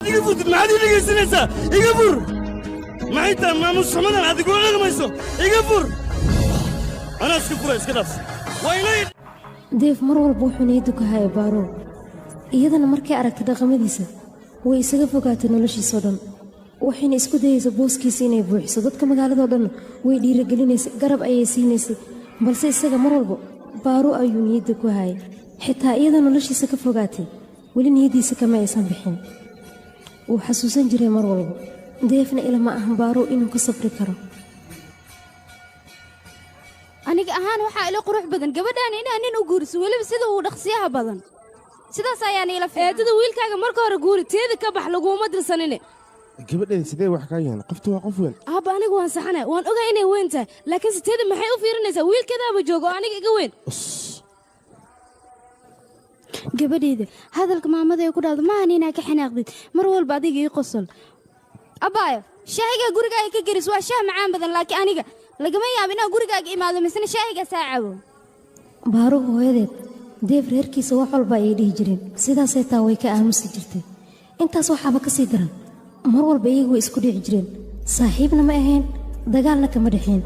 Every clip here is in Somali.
Iga furtid, maxaad ii dhegaysanaysaa? Iga fur. Maxay tahay maamuus xumadan aad igula dhaqmayso? Iga fur. Anaa iska fura, iska dhaaf. Waa inay Deef mar walba wuxuu niyaddu ka hayay Baarow. Iyadana markay aragtay dhaqamadiisa way isaga fogaatay noloshiisoo dhan, waxayna isku dayeysa booskiisa inay buuxiso. Dadka magaaladoo dhan way dhiirigelinaysay, garab ayay siinaysay, balse isaga mar walba Baaro ayuu niyadda ku hayay. Xitaa iyadoo noloshiisa ka fogaatay, weli niyaddiisa kama aysan bixin. Wuu xasuusan jiray mar walba. Deefna ilama ahan Baaro inuu ka safri karo. Aniga ahaan waxaa ila qurux badan gabadhaan inaa nin u guuriso, weliba sida uu dhaqsiyaha badan. Sidaas ayaan ila fiican. Eedada, wiilkaaga marka hore guuri, teeda ka bax, laguuma dirsanine. Gabadheeda, sidee wax kaa yihiin? Qoftu waa qof weyn. Aabba, anigu waan saxanay, waan ogaa inay weyn tahay, laakiinse teeda maxay u fiirinaysaa? Wiilkeedaaba jooga oo aniga iga weyn. Gabadhayda, hadalka maamada ee ku dhahdo maahan inaa ka xanaaqdid. Mar walba adiga ii qosol. Abbaayo, shaahiga gurigaaga ka geris waa shaah macaan badan, laakiin aniga lagama yaabo inaan gurigaaga imaado misna shaahigaas aa cabo. Baaro hooyadeed Deef reerkiisa wax walba ayay dhihi jireen, sidaasay taa way ka aamusi jirtay. Intaas waxaaba ka sii daran, mar walba iyagu way isku dhici jireen, saaxiibna ma ahayn, dagaalna kama dhexeen.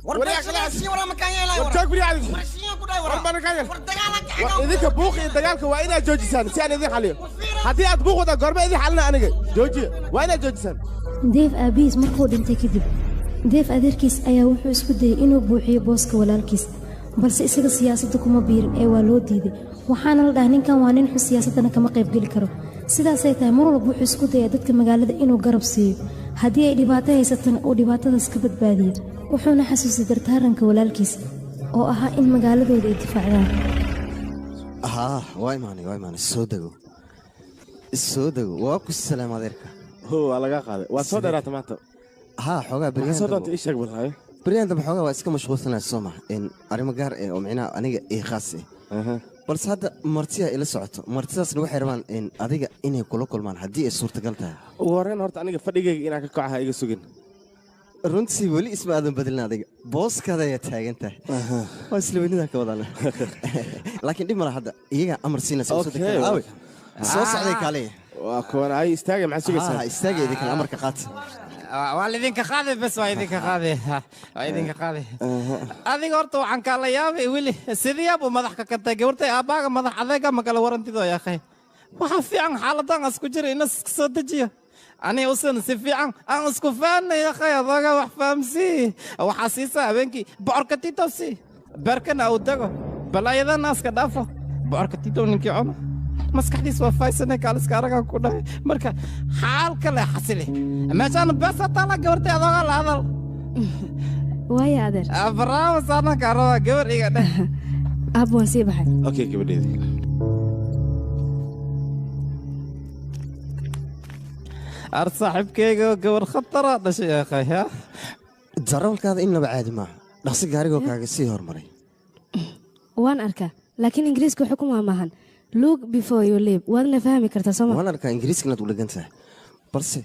War idinka buuq iyo dagaalka waa inaad joojisaan si aan idin xaliyo. Haddii aad buuq wadaa, goorma idin xalina aniga? Joojiya, waa inaad joojisaan. Deef aabbihiis markuu dhintay kadib, Deef adeerkiis ayaa wuxuu isku dayey inuu buuxiyo booska walaalkiis, balse isaga siyaasadda kuma biirin ee waa loo diiday. Waxaana la dhahay ninkan waa nin xun, siyaasaddana kama qaybgeli karo. Sidaasay tahay, mar walba wuxuu isku dayaa dadka magaalada inuu garab siiyo, haddii ay dhibaato haysatana uu dhibaatadaas ka badbaadiyo. Wuxuuna xasuustay dardaaranka walaalkiis oo ahaa in magaaladooda ay difaacdaan. Haa, waa imaanay, waa imaanay. Soo dego, soo dego. Waa ku salaam, adeerka. Ho, waa laga qaaday, waa soo dheeraata maanta. Haa, xoogaa. Maxaa Beryahan soo doonta? dambe Ii sheeg bal haye. Beryahan dambe xoogaa waa iska mashquulsanaa, soo ma in arrimo gaar ah oo micnaha aniga ii khaas ah, balse hadda martiyaa ila socoto. Martidaasna waxay rabaan in adiga inay kula kulmaan haddii ay suurtagal tahay. Ugu horreyn horta aniga fadhigayga inaan ka kaco ha iga sugin. Runtii weli isma aadan bedelin, adiga booskaada ayaa taagan tahay. Waa isla weynidan ka wadana, laakiin dhib mala, hadda iyagaa amar siinaysa. Soo degtaan. Aawe, soo socday, kaale. Waa kuwan ay istaaga, maxaa sugaysaa? Haa, istaaga, idinkan amarka qaata. Waa lidinka qaaday bes, waa idinka qaaday, waa idinka qaaday. Adiga horta waxaan kaala yaabay weli sidiyaab uu madax ka kantay gabartay aabbaaga. Madax adeega ma kala warantido, yaakhay. Waxaa fiican xaaladan asku jira ina iska soo dejiyo. Ani usan si fiican aan isku fahanay, yaakhay. Adooga wax fahamsii, waxaa siisaa habeenkii bocorka titow sii, beerkana uu tago, balaayadana aska dhaafo. Bocorka titow ninkii cuno maskaxdiis waa faysane, kaaliska aragaan ku dhahay. Marka xaal kale xasili meeshaan beesa taala, gabartay adooga la hadal. Waaya, adeer. Barnaamij saana kaa rabaa, gabar iga dheh. Aabba, waan sii baxay. Okay, gabadheedii. Ar saaxiibkayga gabar khatara dhashay, yaakhay ha. Darawalkaada innaba caadi maaha, dhaqsi gaarigoo kaaga sii hormaray. Waan arkaa, laakiin Ingiriiska xukuma maahan "Look before you leap". Waadna fahmi kartaa, sooma? Waan arkaa Ingiriiska inaad u dhegan tahay, balse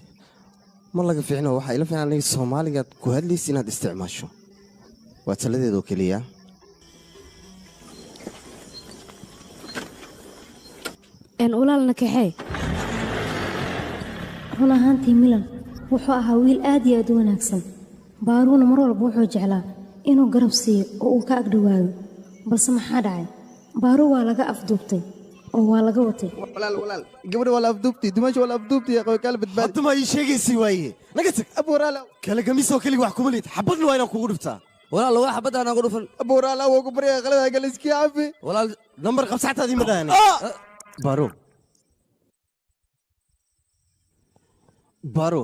ma laga fiicno. Waxaa ila fiican aniga Soomaaligaad ku hadlaysa inaad isticmaasho. Waa taladeedoo keliya. Een walaalna kaxee. Run ahaantii, Milan wuxuu ahaa wiil aad iyo aad u wanaagsan. Baaruuna mar walba wuxuu jeclaa inuu garab siiyo oo uu ka agdhowaado, balse maxaa dhacay? Baaru waa laga afduubtay oo waa laga watay. Walaal, walaal, gabadha waa la afduubtay, dumaasha waa la afduubtay, qoy kala badbaadi. Hadda ma ii sheegaysay waaye? Naga tag. Abuuraal. Kala gamisoo keliga wax kuma liid, xabadna waa inaan kugu dhuftaa. Walaal, waa xabadda aan ugu dhufan. Abuuraal, awoo ku baryaa, qalada gal iskii cafi. Walaal, nambar qabsaxtaadii ma dhahani. Baro, Baro.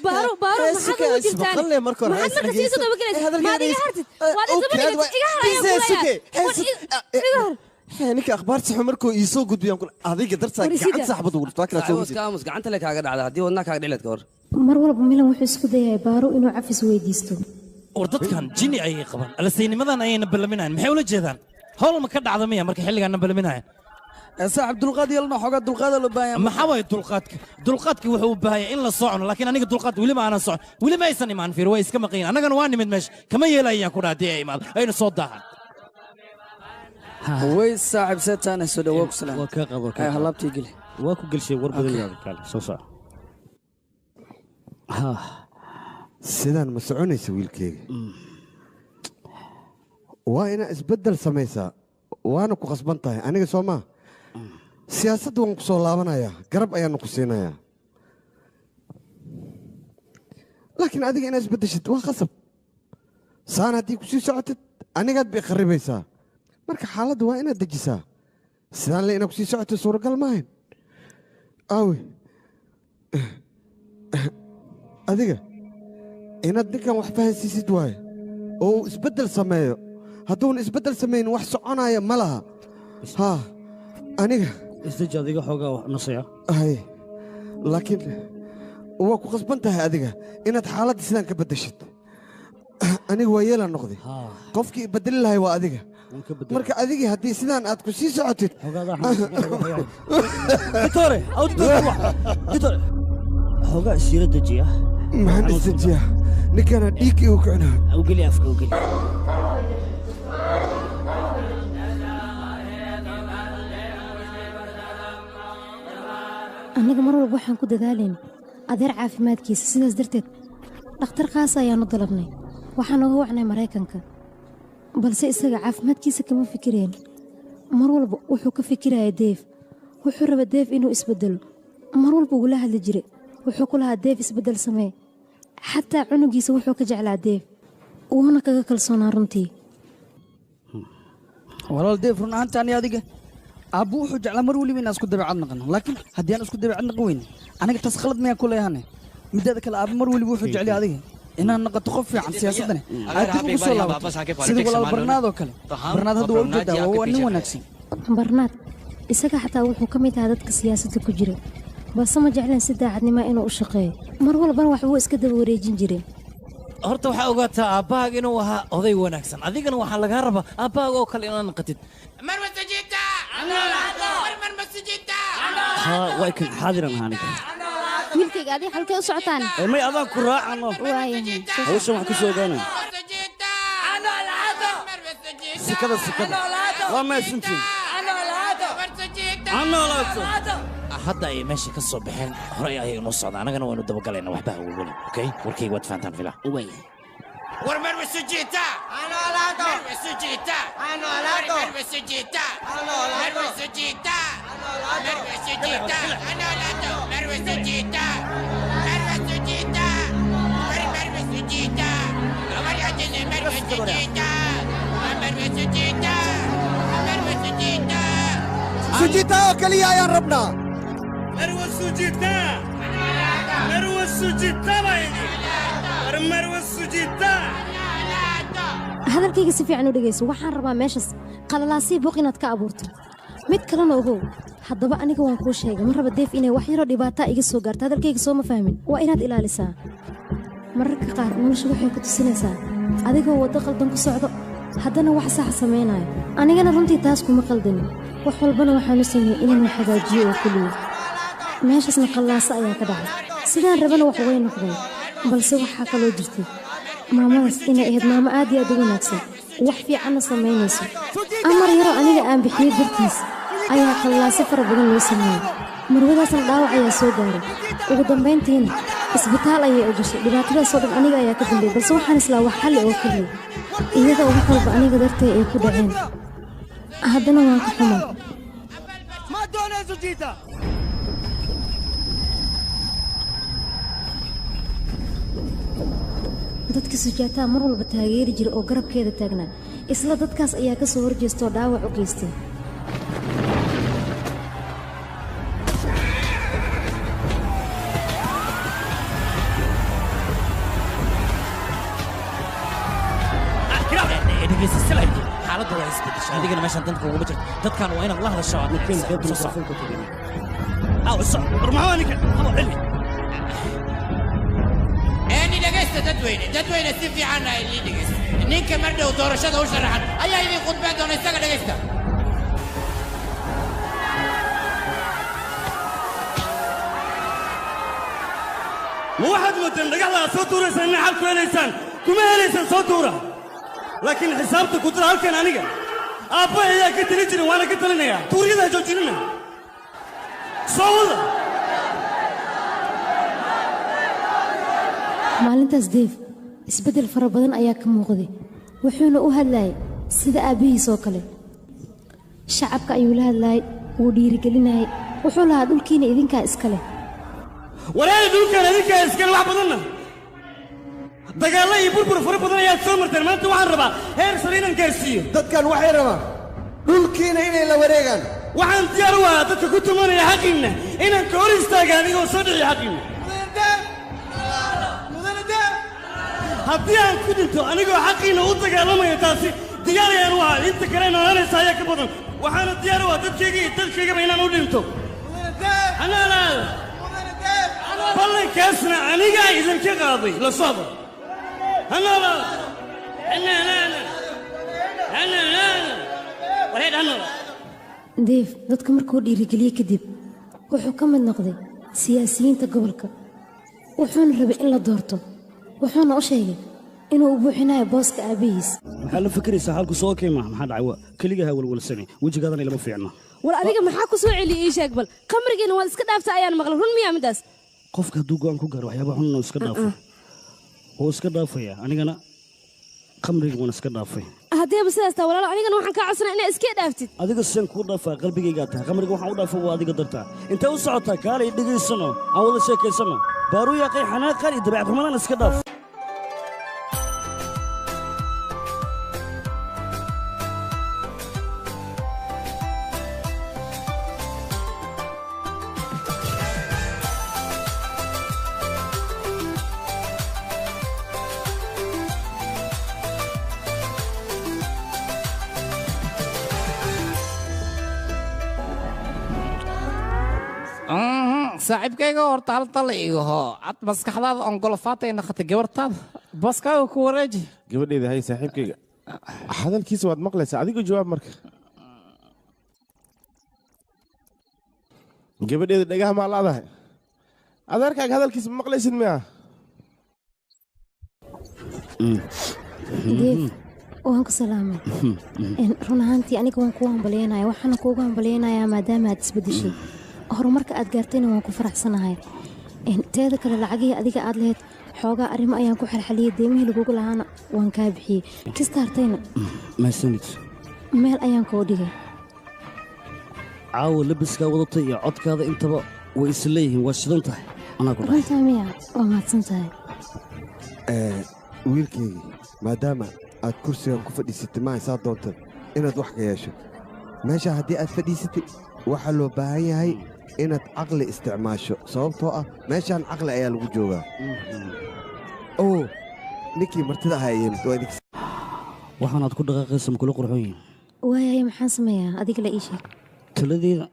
Baaro, Baaro, maxaad ugu jirtaan? Maqalne marka hore. Maxaad marka sii soo dabagelaysaa? Maad iga hartid, waad isdaba dhigatid. Iga har ayaan kulayaa, iga har. Ninka akhbaarta xun markuu ii soo gudbiyaan adiga dartaa War isida. Gacanta saxbad ugu dhufto waa kala soo Aamus, aamus, gacanta le kaaga dhacda haddii wadnaa kaaga dhici lahayd ka hor. Mar walba Milan wuxuu isku dayay Baaro inuu cafis weydiisto. War dadkan jinni ayay qabaan, alasaynimadan ayayna ballaminayan. Maxay ula jeedaan? Howl ma ka dhacda miya marka xilligaana ballaminayan? Saaxib, dulqaad yeelna, xoogaa dulqaada loo baahan yahay. Maxaa waaye dulqaadka? Dulqaadka wuxuu u baahan yahay in la socono, laakiin aniga dulqaad weli ma aanan socon, weli ma aysan imaan. Fiir, way iska maqan yihiin, annagana waa nimid meesha. Kama yeelayaan ku dhaha haddii ay imaado ayna soo daahan. Way saaxib, seetaana soo dhawow, ku salaam. Waa kaa qabo. Ay halaabtii geli. Waa ku gelshay war badan yaab kaale soo soco. Sidaan ma soconaysa wiilkeyga. Waa inaa isbeddel samaysaa, waana ku khasban tahay aniga soo maa. Siyaasadda waan ku soo laabanayaa, garab ayaanu ku siinayaa, laakiin adiga inaad isbeddeshid waa khasab. Saan haddii ku sii socotid anigaad bay kharibaysaa. Marka xaaladda waa inaad dejisaa. Sidaan le inaad ku sii socotid suuragal maahayn. Aawe adiga inaad ninkan wax fahansiisid waaye oo uu isbeddel sameeyo. Hadduuna isbeddel samaynin wax soconaya ma laha. Haa aniga isdeji adiga xoogaa wax nasaya. Hay, laakiin waa ku khasban tahay adiga inaad xaaladda sidaan ka beddeshid. Aniga waa yeelaan noqday, qofkii bedeli lahay waa adiga. Marka adigii haddii sidaan aad ku sii socotid. Ditore, aw ditore, ditore. Xoogaa isiira dejiya. Maxaan isdejiyaa? Ninkana dhiig igu kicina. Awgeli afka awgeli. Annaga mar walba waxaan ku dadaalayn adeer caafimaadkiisa, sidaas darteed dhakhtar khaas ayaanu dalabnay. Waxaan uga wacnay Maraykanka, balse isaga caafimaadkiisa kama fikireen. Mar walba wuxuu ka fikiraya Deef. Wuxuu raba Deef inuu isbedelo. Mar walba ugula hadli jiray, wuxuu ku lahaa Deef isbedel samee. Xataa cunugiisa wuxuu ka jeclaa Deef, wuuna kaga kalsoonaa runtii. Walaal Deef, run ahaantaani adiga aabbu wuxuu jeclaa mar weliba inaan isku dabeecad naqano, laakiin haddii aan isku dabeecad naqan weyne aniga taas khalad miyaan ku leeyahane? Mideeda kale aabba mar weliba wuxuu jeclay adiga inaad noqoto qof fiican, siyaasaddana aad dib ugu soo laabato sida walaal Barnaad oo kale. Barnaad hadda waa ujeedaa, waa nin wanaagsan. Barnaad isaga xataa wuxuu ka mid ahaa dadka siyaasadda ku jira, balse ma jecleen si daacadnimo inuu u shaqeeyo. Mar walbana wax buu iska daba wareejin jiray. Horta waxaa ogaataa aabbahaaga inuu ahaa oday wanaagsan, adigana waxaa lagaa rabaa aabbahaaga oo kale inaad noqotid. Haa, waa kan xaadiran ahaa aniga. Wiilkayga, adiga halkee u socotaan? May adaan ku raacano. Waayahay. Hawshan wax ka soo ogaanaya. Sikada sikada. Waa mahadsantihiin. Ha noolaato. Hadda ay meesha ka soo baxeen, horey ayay inoo socdaan, annagana waynu dabagalaynaa. Waxba ha welwelin. Okay, warkayga waad fahantaan filaa. War Marwe Sujita! Marwe Sujita! Marwe Sujita! Marwe Sujita! Marwe Sujita! Marwe Sujita! Marwe Sujita! Marwe Sujita! Marwe Sujita! Marwe Sujita! Marwe Sujita! Sujita oo keliya ayaan rabnaa. Marwe Sujita! Marwe Sujita baa idin. War Marwe Sujita! Hadalkayga si fiican u dhegayso. Waxaan rabaa meeshaas qalalaasii buuq inaad ka abuurto. Mid kalena ogow, haddaba aniga waan kuu sheegay, ma raba Deef inay wax yaroo dhibaataa iga soo gaarto. Hadalkayga soo ma fahmin? Waa inaad ilaalisaa. Mararka qaar nolosha waxay ku tusinaysaa adigoo waddo qaldan ku socdo haddana wax sax samaynayo. Anigana runtii taas kuma qaldanin, wax walbana waxaan u sameeyey inaan wax hagaajiyo oo keliya. Meeshaasna qallaaso ayaa ka dhacay, sidaan rabana wax way noqdeen. Balse waxaa kaloo jirtay maamadaas inay ahayd maamo aad iyo aad u wanaagsan, wax fiicanna samaynayso. Amar yaroo aniga aan bixiyey dartiis ayaa qallaaso fara badan loo sameeyey. Marwadaasna dhaawac ayaa soo gaaray, ugu dambayntiina isbitaal ayay u gashay. Dhibaatadaasoo dhan aniga ayaa ka dambeeyey, balse waxaan islaa wax xalli oo keliya iyada wax walba aniga dartay ay ku dhaceen. Haddana waan ka xumaa. Ma doonay Sujita. Dadka Sujaataa mar walba taageeri jira oo garabkeeda taagnaa, isla dadkaas ayaa ka soo horjeesta oo dhaawac u geystay. Dhegeysta silaydii, xaaladda waa isbedeshay, adigana meeshan danta kuguma jirto. Dadkan waa inaad la hadasho. Soo soco. Aw, soco. War maxaa ninkan? Qabo cilmi. Eeni dhegaysta dadweyne, dadweyne si fiican ha ilii dhegaysta. Ninka mar dhow doorashada u sharaxan ayaa idin khudbeen doona, isaga dhegaysta. Ma waxaad mooddeen dhagaxda aad soo tuuraysaan inay xal ku helaysaan? Kuma helaysaan, soo tuura, laakiin xisaabta ku dira halkan. Aniga aabba ayaa ka talin jirin, waana ka talinayaa. Tuuryada ha joojinina. Soo wada. Maalintaas Deef isbeddel fara badan ayaa ka muuqday, wuxuuna u hadlayay sida aabbihiis oo kale. Shacabka ayuu la hadlayay, wuu dhiirigelinayay, wuxuu lahaa dhulkiina idinkaa iska leh. Walaal, dhulkan idinkaa iskale. Wax badanna dagaallo iyo burbur fara badan ayaad soo marteen. Maanta waxaan rabaa heer sare inaan gaarsiiyo. Dadkan waxay rabaan dhulkiina inay la wareegaan. Waxaan diyaar u ahaa dadka ku tumanaya xaqiinna inaan ka hor istaaga anigoo soo dhiciyo xaqiinna. Haddii aan ku dhinto anigoo xaqiinna u dagaalamaya, taasi diyaar ayaan u ahaa. Inta kale noolanaysa ayaa ka badan. Waxaana diyaar u ahaa dadkayga iyo dadkaygaba inaan u dhinto. Hanaalaada ballankaasna anigaa idinka qaaday. La socda. Hanoolaada, hanoolaada, hanoolaada, wareed hanoolaada. Deef dadka markuu dhiirigeliyey kadib wuxuu ka mid noqday siyaasiyiinta gobolka, wuxuuna rabay in la doorto, wuxuuna u sheegay inuu u buuxinayo booska aabbihiis. Maxaa la fikiraysaa? Xaalku soo kay maaha. Maxaa dhacay? Waa keligaha walwalsani, wejigaadana ilama fiicna. War adiga maxaa ku soo celiyey? Ii sheeg bal. Khamrigiina waad iska dhaafta ayaan maqlay, run miyaa midaas? Qofka hadduu go'aan ku gaaro waxyaaba xun inuu iska dhaafo, wuu iska dhaafaya. Anigana khamriga waan iska dhaafay. Haddiiba sidaas taa, walaalo, anigana waxaan kaa codsanaa inaad iska dhaaftid. Adiga seen kuu dhaafaa? Qalbigaygaa tahay. Khamriga waxaan u dhaafa waa adiga dartaa. Intee u socotaa? Kaalay, dhegaysano, aan wada sheekaysano. Baaruu yaaqay, xanaaqan iyo dabeecad xumadaan iska dhaaf. Saaxiibkayga, horta hal tala igaho cad. Maskaxdaada ongolofaatay naqatay, gabartaada baskaaga ku wareeji. Gabadheeda, hay, saaxiibkayga hadalkiisa waad maqlaysaa, adigu jawaab marka. Gabadheeda, dhagaha maa laadahay? Adeerkaaga hadalkiisa ma maqlaysid miya? Deef, waan ku salaamay. Run ahaantii aniga waan kugu hambalyeynaya, waxaana kuugu hambalyeynayaa maadaama aad isbeddeshay, horumarka aad gaartayna waan ku faraxsanahay. Teeda kale, lacagihii adiga aad lahayd xoogaa arrimo ayaan ku xalxaliyey, deemihii lagugu lahaana waan kaa bixiyey, kista hartayna Mahadsanid. meel ayaan kuu dhigay. Caawa labiskaa wadatay iyo codkaada intaba way is leeyihiin, waa shidan tahay, anaa ku dhahay. Runtaa miya? Waa mahadsan tahay. Wiilkaygii, maadaama aad kursigan ku fadhiisatay, ma haysaa doonta inaad wax ka yeesho meesha. Haddii aad fadhiisatay, waxaa loo baahan yahay inaad caqli isticmaasho, sababtoo ah meeshaan caqli ayaa lagu joogaa. Oo ninkii martida ahaa yimid, waa idinka. Waxaanaad ku dhaqaaqaysa makula qurxoon yihiin. Waayahay, maxaan sameeyaa? Adiga la ii sheeg. Taladeeda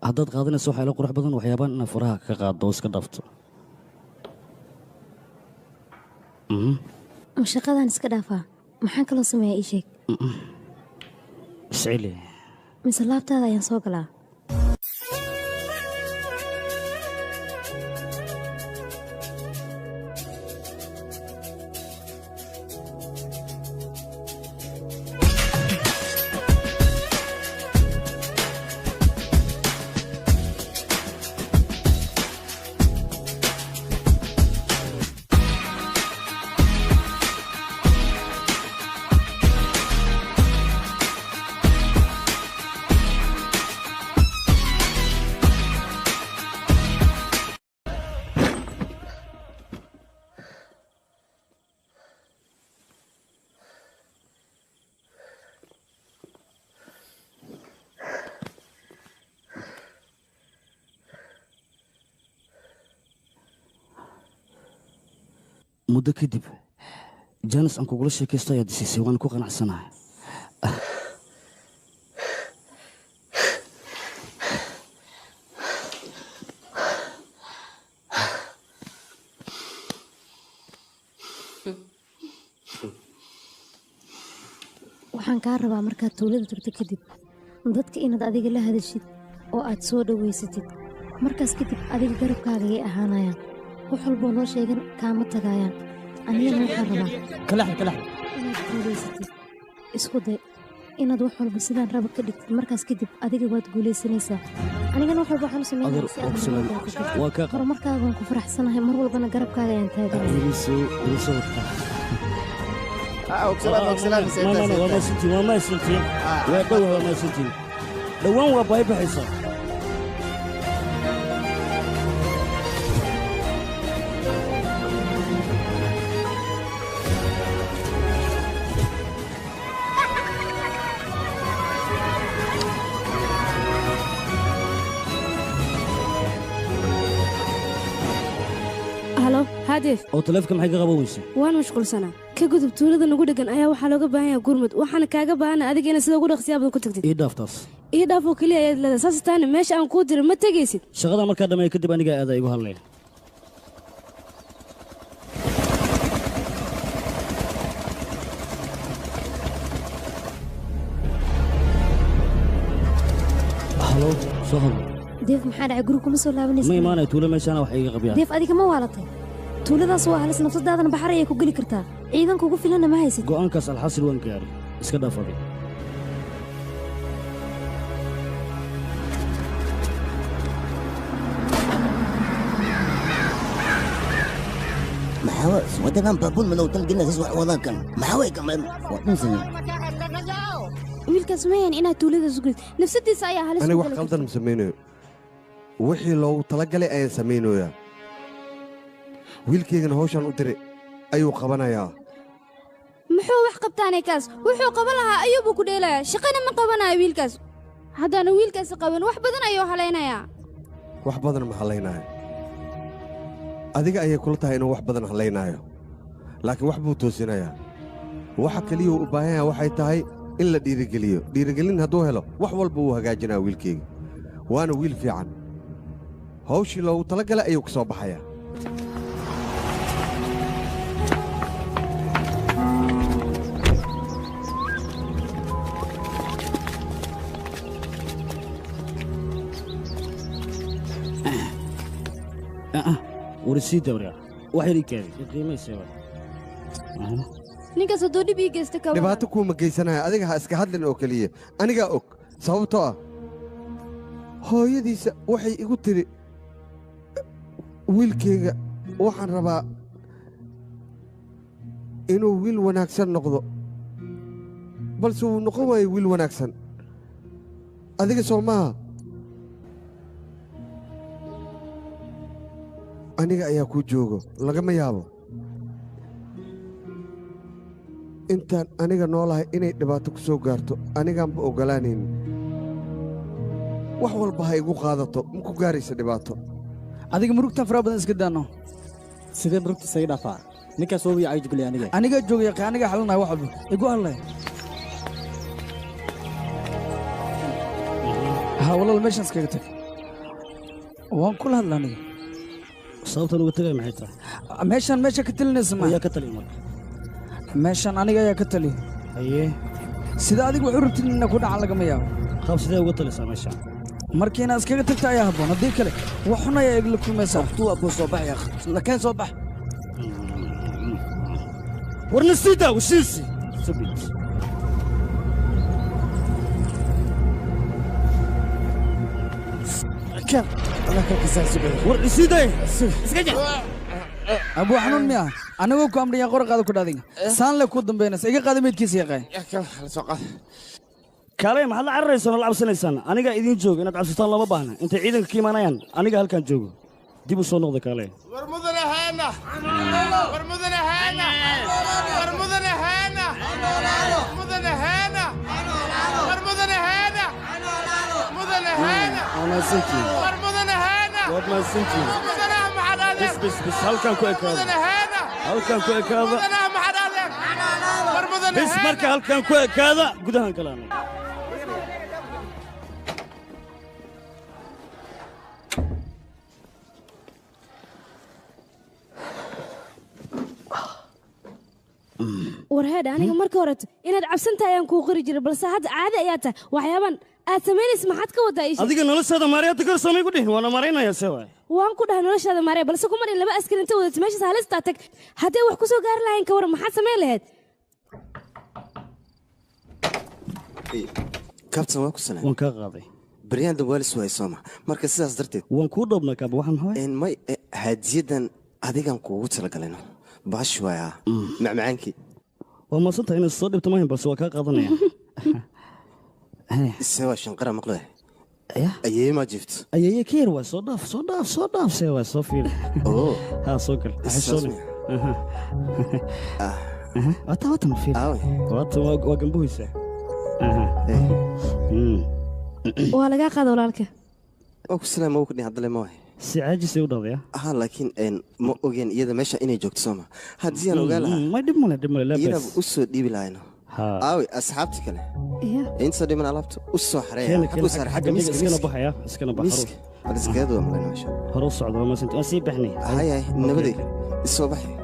haddaad qaadanayso, waxaa ila qurux badan waxyaabaan inaad faraha ka qaaddo oo iska dhaafto. Ma shaqadaan iska dhaafaa? Maxaan kaloo sameeyaa? Ii sheeg. Isceli. Mise laabtaada ayaan soo galaa? Muddo kadib chance aan kugula sheekaysto ayaad isiisay, waan ku qanacsanahay. Waxaan kaa rabaa markaad tuulada tagto kadib dadka inaad adiga la hadashid oo aad soo dhowaysatid. Markaas kadib adiga garabkaaga ayay ahaanayaan, wax walboo loo sheegan kaama tagayaan. Anigana waxaan rabaa Kalaxda, kalaxda. inaad guulaysatid. Isku day. Inaad wax walba sidaan raba ka dhigtid, markaas kadib adiga waad guulaysanaysaa. Anigana wax walba waxaan u Adeer, sameynaya si waa aad ku salaamay. horumarkaaga ku gaarto. Waa kaa qab- Horumarkaaga waan ku faraxsanahay, mar walbana garabkaaga ayaan taaganahay. Igu soo hortaa. Ogsalaan. Waa mahadsantihiin, waa mahadsantihiin, waa dhow, waa mahadsantihiin. Dhowaan waa baahi baxaysaa. Halo, hadeef. Oo taleefka maxay ka qaban weysaa? Waan mashquulsanaa. Ka gudub tuulada nagu dhegan ayaa waxaa looga baahan yahay gurmud, waxaana kaaga baahana adiga inaad sida ugu dhaqsiyaa badan ku tagtid. Ii dhaaf taas. Ii dhaaf oo keliya ayaad leedahay, saas taana meesha aan kuu diray ma tegaysid. Shaqada markaa dhammeeyo kadib anigaa aada igu hadlaya. Halo, soo hadlo. Deef, maxaa dhacay? Guriga kuma soo laabanaysa? Ma imaanaya tuulo, meeshaana wax iiga qabyaan. Deef, adiga ma waalatay? Tuuladaas waa halis, nafsadaadana baxar ayay ku geli kartaa, ciidanka ugu filanna ma haysid. Go'aankaas alxasil waan gaaray, iska dhaaf adiga. Maxaa wadadan baabuur madow talgina sis wax wadaan kan maxaa way kameen waa dhinsan. Wiilkaas mayan inaad tuuladaas u gelid, nafsadiisa ayaa halis Aniga ku wax geli. qaldan ma samaynayo, wixii loogu talagalay ayaan samaynayaa. Wiilkaygana hawshaan u diray ayuu qabanayaa. Muxuu wax qabtaanay? Kaas wuxuu qaban lahaa ayuubuu ku dheelayaa, shaqana ma qabanayo wiilkaas. Haddaanu wiilkaasi qaban, wax badan ayuu halaynayaa. Wax badan ma hallaynaayo. Adiga ayay kula tahay inuu wax badan hallaynaayo, laakiin wax buu toosinayaa. Waxa keliya uu u baahan yahay waxay tahay in la dhiirigeliyo. Dhiirigelin hadduu helo, wax walba wuu hagaajinaya wiilkayga, waana wiil fiican. Hawshii loogu talagalay ayuu ka soo baxayaa. War isii dawriya, wax yar ii kaadi, qiimaysa. Ninkaas hadduu dhib ii geysta ka waran? Dhibaato kuuma geysanaya, adiga ha iska hadlin oo keliya. Anigaa og, sababtoo ah hooyadiisa waxay igu tidhi, wiilkayga waxaan rabaa inuu wiil wanaagsan noqdo, balse wuu noqon waayo wiil wanaagsan. Adiga soo maaha, aniga ayaa kuu joogo. Lagama yaabo intaan aniga noolahay inay dhibaato ku soo gaarto, anigaanba oggolaanaynin. Wax walba ha igu qaadato, ma ku gaaraysa dhibaato. Adiga murugtan faraha badan iska daano. Sidee murugta isaga dhaafaa? Ninkaas waa wii jugley aniga. Anigaa joogaya, anigaa xalinaya wax walba, igu hadlay. Ha walaal, meeshaan iskaga tag, waan kula hadla aniga. Sababtan uga tagay maxay tahay? Meeshaan meesha ka talinaysa ma Ayaa ka taliya marka? Meeshaan aniga ayaa ka taliya. Haye. Sida adigu wax u rabtid ina ku dhacan lagama yaabo. Qaab sidee uga talisaa meeshaan? Marka inaad iskaga tagta ayaa habboon, haddii kale wax xun ayaa igla kulmaysaa. Tuu soo bax yaa lakeen, soo bax. War nasiida wasiisi sabit. Kan Allah ka kisaa. War isiiday, iska jir. Abuu, xanuun miya? Anigoo ku amriyaa qora qaada ku dhaadinga saan le ku dambaynaysa. Iga qaada meydkiisa yaqaan. Kaalay, maxaad la cararaysaan oo la cabsanaysaan? Anigaa idiin jooga, inaad cabsataan looma baahna. Intay ciidanka ka imaanayaan aniga halkaan joogo, dib u soo noqda, kaalay. War mudane haana, war mudane haana, war mudane haana, mudane haana, war mudane haana, mudane haana. Waa mahadsantihiin. War mudane haana. Waad mahadsantihiin. Mudanaha maxaad Bis adeer? Bis bis, halkaan ku ekaada. Mudane haana. Halkaan ku ekaada. Mudanaha maxaad adeer? War mudane Bis. Haana. Marka halkaan ku ekaada, gudahan kalaana. War heedha, aniga marka horeeto inaad cabsan tahay ayaan kuu qori jiray, balse hadda caadi ayaa tahay. Waxyaaban aad samaynaysa maxaad ka wadaa ii sheeg? Adiga noloshaada maarayada kor samay ku dhihin, waana maaraynaya, see waay? Waan ku dhahay noloshaada maaree, balse kuma dhin laba askari inta wadato meeshaas halistaa tag. Hadday wax ku soo gaari lahayn ka waran, maxaad samayn lahayd? Kabtan waa ku salaam. Waan kaa qaaday. Baryahan dambe waa la suwaayay sooma. Marka sidaas darteed waan kuu dhoobnaa kaaba waxaan maxaa may hadiyadan adigan kuugu talagalino. Baash waaya. Macmacaankii. Waa maasantahay inaad soo dhibto maahin balse waa kaa qaadanaya. Se waa shanqara maqle. Ayeeye maa jiifto. Ayeeye ka yar waa soo dhaaf soo dhaaf soo dhaaf see waa soo fiiri. Oo. Ha soo gal. Ha xishooni. Wata wata ma fiiri. Wata waa gambuhaysaa. Waa lagaa qaada walaalka. Waa ku salaam oo ku dhin hadle ma waay. Si caajis ay u dhawaya. Ah laakiin ma ogeen iyada meesha inay joogto sooma. Haddii aan ogaa lahaa. Ma dhib male dhib male la bas. Iyada u soo dhiibi lahayno. Aawi asxaabta kale. Inta dhiman alaabta u soo xareeya. Xagga saar xagga miiska iskana baxaya iskana baxro. Iskaga waa malayna meesha. Hore u socdo ma sinta waan sii baxnay. Hay hay nabaday. Isoo baxay.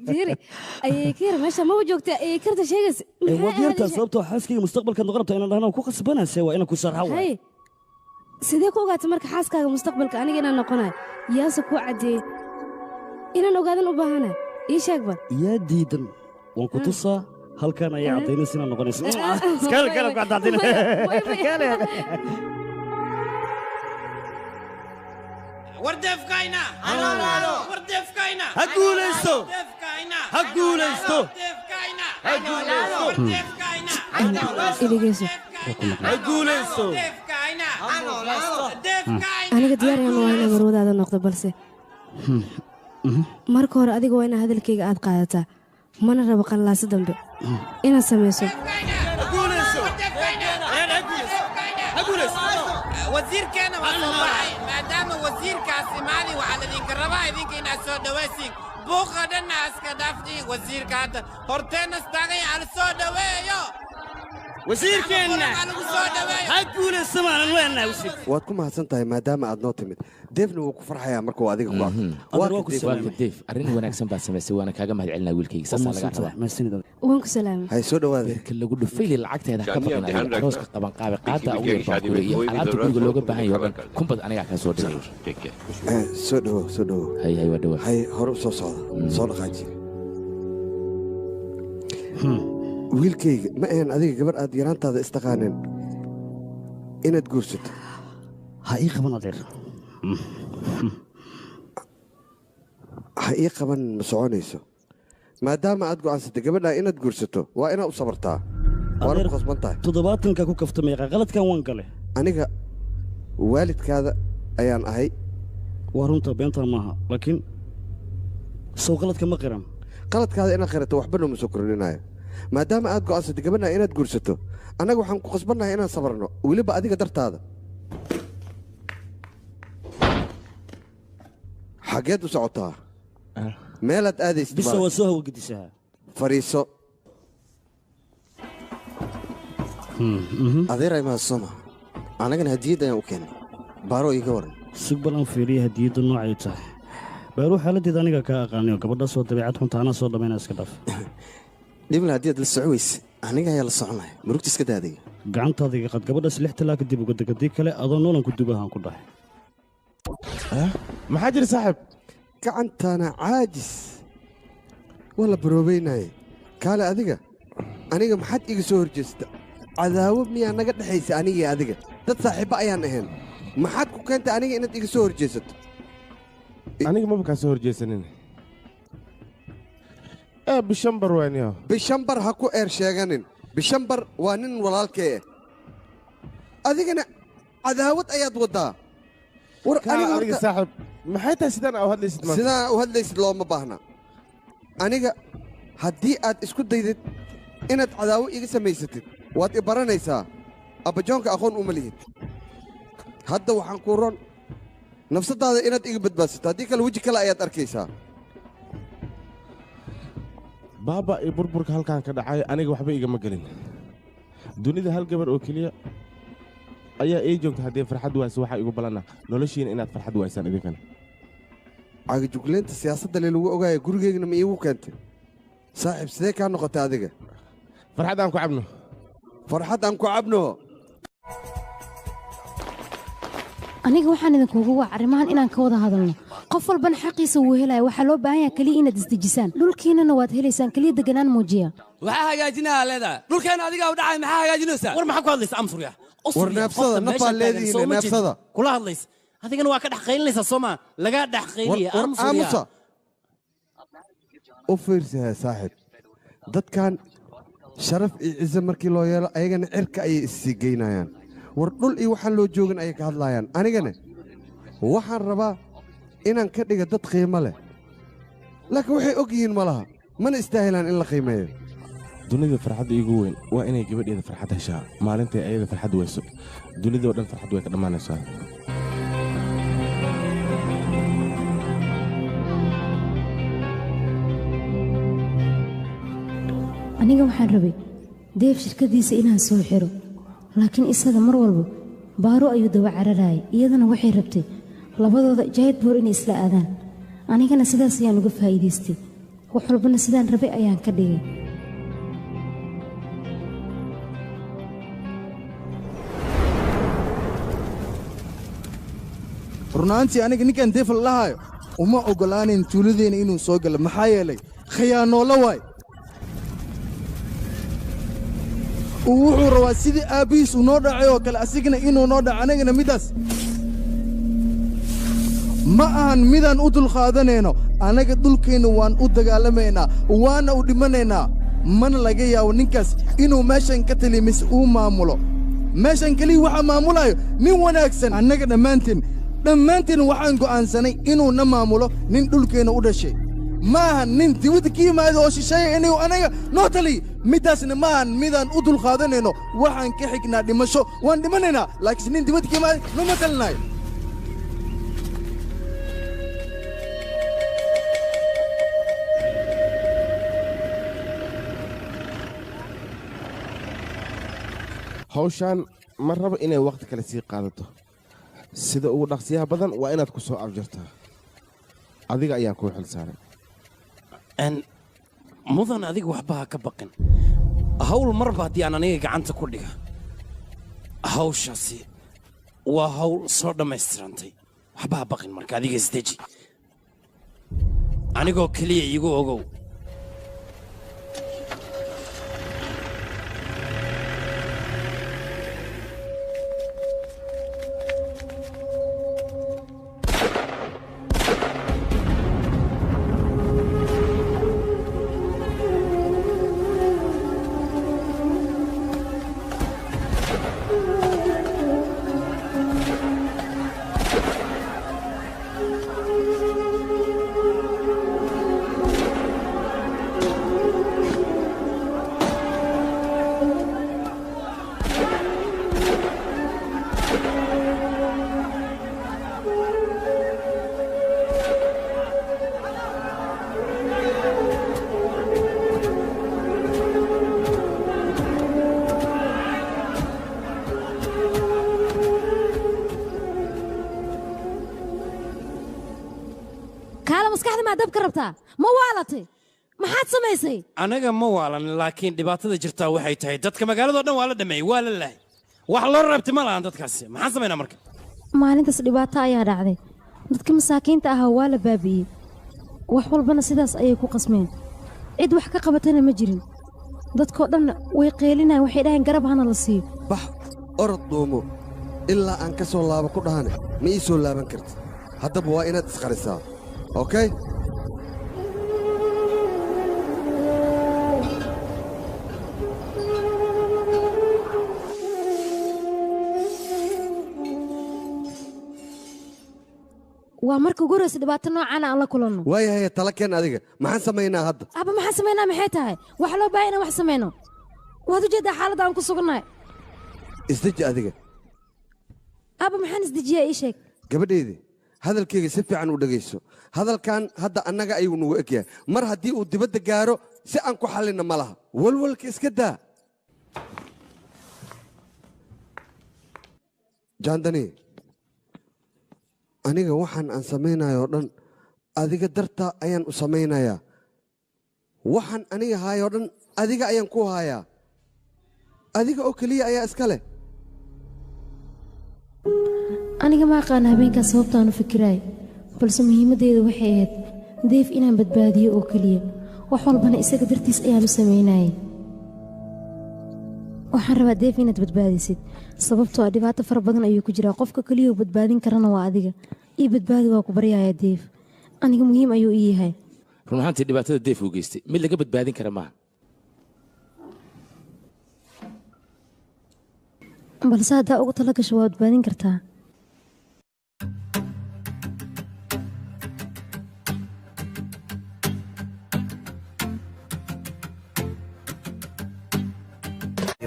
Fiiri ayay ka yar meesha maba joogta ayay karta sheegaysa. Waad yartaa sababtoo xaaskayga mustaqbalka noqon rabta inaan dhahno ku khasbanaysa waa inaan ku sarxa waay. Sidee ku ogaatay marka xaaskaaga mustaqbalka aniga inaan noqonayo? Yaase kuu caddeeyey inaan ogaadan u baahanahay? Ii sheeg bal. Yaa diidan waan ku tusaa halkan ayaa caddaynaysa inaan noqonayso. Iskale kale ku caddaynay. Kale. Wardefkayna wardefkayna ha guulaysto ha guulaysto ha guulaysto Iligeyso ha guulaysto. Aniga diyaar ayaan waa inaan marwadaada noqdo balse marka hore adiga waa inaa hadalkayga aad qaadataa mana rabo qallaasa dambe inaad samayso. Wasiirkeena waa soo baxay maadaama wasiirkaas imaadi waxaa ladinka rabaa idinka inaad soo dhawaysiin buuqa dhanna iska dhaaftiin wasiirka hadda horteenna istaagay ala soo dhaweeyo wasiirkeenna ha guulaysto maanan leenahay wasiir. Waad ku mahadsan tahay maadaama aad noo timid. Deefna wuu ku farxayaa markuu adiga ku arko. Waa Deef arrin wanaagsan baad samaysay waana kaaga mahadcelinaa wiilkayga saasaa laga rabaa. Waan ku salaamay. Hay soo dhawaada. Beerka lagu dhufay lacagteeda ka baqan adiga arooska qaban qaabe qaada ugu yar baan kuleeyahay iyo alaabta guriga looga baahan yahay oo dhan kunbad anigaa kaa soo dhigay. Soo dhawow soo dhawow. Hay hay waa dhawaa. Hay hore u soo socda soo dhaqaaji. Wiilkayga ma ahan adiga gabar aad yaraantaada istaqaaneen inaad guursato. Ha ii qaban adeer. Ha ii qaban ma soconayso. Maadaama aad go'aansatay gabadha inaad guursato waa inaad u sabartaa. Waana ku khasban tahay. 70ka ku kaftamay qaladkan waan galay. Aniga waalidkaada ayaan ahay. Waa runta beenta maaha laakiin soo qaladka ma qiran. Qaladkaada inaad qirato waxba nooma soo kordhinayo. Maadaama aad go'aansatay gabadha inaad guursato annaga waxaan ku khasbannahay inaan sabarno weliba adiga dartaada. Xageed u socotaa? Meelaad aadaysid bisa waa soo hawgedisaa. Fariiso. Adeer ay mahadsooma. Anagana hadiyad ayaan u keenay. Baaro iga waran. Sug bal aan fiiriyo hadiyaddu noocay tahay. Baaro xaaladdeeda aniga kaa aqaanayo gabadhaas oo dabeecad xunta anaa soo dhammaynaa iska dhaaf. Dhibna haddii aad la soco weyse aniga ayaa la soconaya murugta iska daa adiga. Gacantaada iga qad gabadhaas 6 talaaka dib uga deg haddii kale adoo noolan ku dubahaan ku dhahay. Maxaa jira saaxiib? Gacantaana caajis waa la baroobeynaaye. Kaale adiga aniga maxaad iga soo horjeesta? Cadaawad miyaa naga dhexaysa aniga iyo adiga? Dad saaxiibba ayaan ahayn. Maxaad ku keentay aniga inaad iga soo horjeesato? Aniga maba kaa soo horjeesanin. Bishambar waaniyo. Bishambar ha ku eer sheeganin. Bishambar waa nin walaalkee. Adigana cadaawad ayaad wadaa. War aniga saaxiib maxay tahay sidaan u hadlaysid maanta? Sidaan u hadlaysid looma baahna. Aniga haddii aad isku daydid inaad cadaawo iga samaysatid waad i baranaysaa. Abbajoonka aqoon uma lihid. Hadda waxaan kuu ron nafsadaada inaad iga badbaadsato haddii kale weji kale ayaad arkaysaa. Baaba iyo burburka halkan ka dhacay aniga waxba igama gelin. Dunida hal gabar oo keliya ayaa ii joogta haddii farxad waayso waxaa igu balana noloshiina inaad farxad waaysaan idinkana. Cagajugleynta siyaasadda lee lagu ogaaya gurigeygana ma iigu keentay. Saaxiib sidee kaa noqotay adiga? Farxad aan ku cabno. Farxad aan ku cabno. Aniga waxaan idinkugu wac arrimahan inaan ka wada hadalno. Qof walbana xaqiisa wuu helaya. Waxaa loo baahan yahay kaliya inaad isdejisaan. Dhulkiinana waad helaysaan, kaliya deganaan muujiya. Waxaa hagaajinayaa leedahay dhulkeena adigaa u dhacay, maxaa hagaajinaysaa? War maxaa ku hadlaysa amsurya? War neefsada, nafaa leedihiin, neefsada. Kula hadlaysa adigana waa ka dhex qaylinaysaa soo maa lagaa dhex qayliya amsurya. Aamusa u fiirsaha saaxiib, dadkan sharaf iyo ciise markii loo yeelo ayagana cirka ayay issii geynayaan. War dhul iyo waxaan loo joogin ayay ka hadlaayaan. Anigana waxaan rabaa inaan ka dhiga dad qiimo leh, laakiin waxay og yihiin ma laha, mana istaahilaan in la qiimeeyo. Dunida farxadda iigu weyn waa inay gabadheeda farxad heshaa. Maalintay ayada farxad weyso, dunidoo dhan farxad way ka dhammaanaysaa. Aniga waxaan rabay Deef shirkadiisa inaan soo xiro, laakiin isaga mar walba Baaro ayuu daba cararayay. Iyadana waxay rabtay labadooda Jaydbuur inay isla aadaan. Anigana sidaas ayaan uga faa'iidaystay. Wax walbana sidaan rabay ayaan ka dhigay. Runaantii aniga ninkan Deefal lahaayo uma oggolaanayn tuuladeena inuu soo galo, maxaa yeelay khiyaanoola waay. Uu wuxuu rabaa sidii aabbihiis uu noo dhacay oo kale asigana inuu noo dhaco. Anagana middaas ma ahan midaan u dulqaadanayno. Annaga dhulkeenna waan u dagaalamaynaa, waana u dhimanaynaa. Mana laga yaabo ninkaas inuu meeshan ka taliyo mise uu maamulo meeshan. Keliya waxaa maamulayo nin wanaagsan. Annaga dhammaanteen waxaan go'aansanay inuu na maamulo nin dhulkeenna u dhashay, ma ahan nin dibadda ka yimaado oo shisheeya inuu anaga noo taliyo. Middaasna ma ahan midaan u dulqaadanayno. Waxaan ka xignaa dhimasho, waan dhimanaynaa, laakiinse nin dibadda ka yimaado nooma talinayo. Hawshaan ma rabo inay wakhti kale sii qaadato. Sida ugu dhaqsiyaha badan waa inaad ku soo afjartaa. Adiga ayaan kuu xil saaray. Mudan, adiga waxba ha ka baqin. Hawl marba haddii aan aniga gacanta ku dhiga, hawshaasi waa hawl soo dhammaystirantay. Waxba ha baqin, marka adiga isdeji, anigoo keliya iigu ogow. Kaala, maskaxda maa dab ka rabtaa? Ma waalatay? Maxaad samaysay? Anaga ma waalan, laakiin dhibaatada jirtaa waxay tahay dadka magaalado dhan waa la dhameeyey, waa la lahay, wax loo reebtay ma lahan dadkaasi. Maxaan samaynaa marka? Maalintaas dhibaato ayaa dhacday. Dadka masaakiinta ahaa waa la baabi'iyey. Wax walbana sidaas ayay ku qasmeen. Cid wax ka qabatana ma jirin. Dadkoo dhanna way qeelinayaan, waxay dhaheen garab hana la siiyo. Bax, orod, dhuumo ilaa aan ka soo laabo ku dhahane ma ii soo laaban kartid. Haddaba waa inaad isqarisaa, okay? Waa marka ugu horreysa dhibaato noocaana aan la kulanno. Waayahay, tala keen adiga. Maxaan samaynaa hadda? Aba, maxaan samaynaa maxay tahay? Waxa loo baahan inaan wax samayno. Waad u jeedaa xaaladda aan ku sugannahay. Isdeji adiga. Aba, maxaan isdejiyaa? Ii sheeg. Gabadheydii, hadalkayga si fiican u dhegayso. Hadalkan hadda annaga ayuu nagu egyahay. Mar haddii uu dibadda gaaro, si aan ku xallinna ma laha. Walwalka iska daa. Jaandani, aniga waxaan aan samaynayo oo dhan adiga dartaa ayaan u samaynayaa. Waxaan aniga haayoo dhan adiga ayaan ku haayaa. Adiga oo keliya ayaa iska leh. Aniga ma aqaan habeenkaas sababtaan u fikiraay, balse muhiimaddeedu waxay ahayd Deef inaan badbaadiyo oo keliya. Wax walbana isaga dartiis ayaan u samaynayay. Waxaan rabaa Deef inaad badbaadisid, sababtoo ah dhibaato fara badan ayuu ku jiraa. Qofka keliya oo badbaadin karana waa adiga. Ii badbaadi waa ku baryaaya Deef. Aniga muhiim ayuu ii yahay. Run ahaantii dhibaatada Deef uu geystay mid laga badbaadin kara maaha. Balse haddaa ugu tala gasho waa badbaadin kartaa.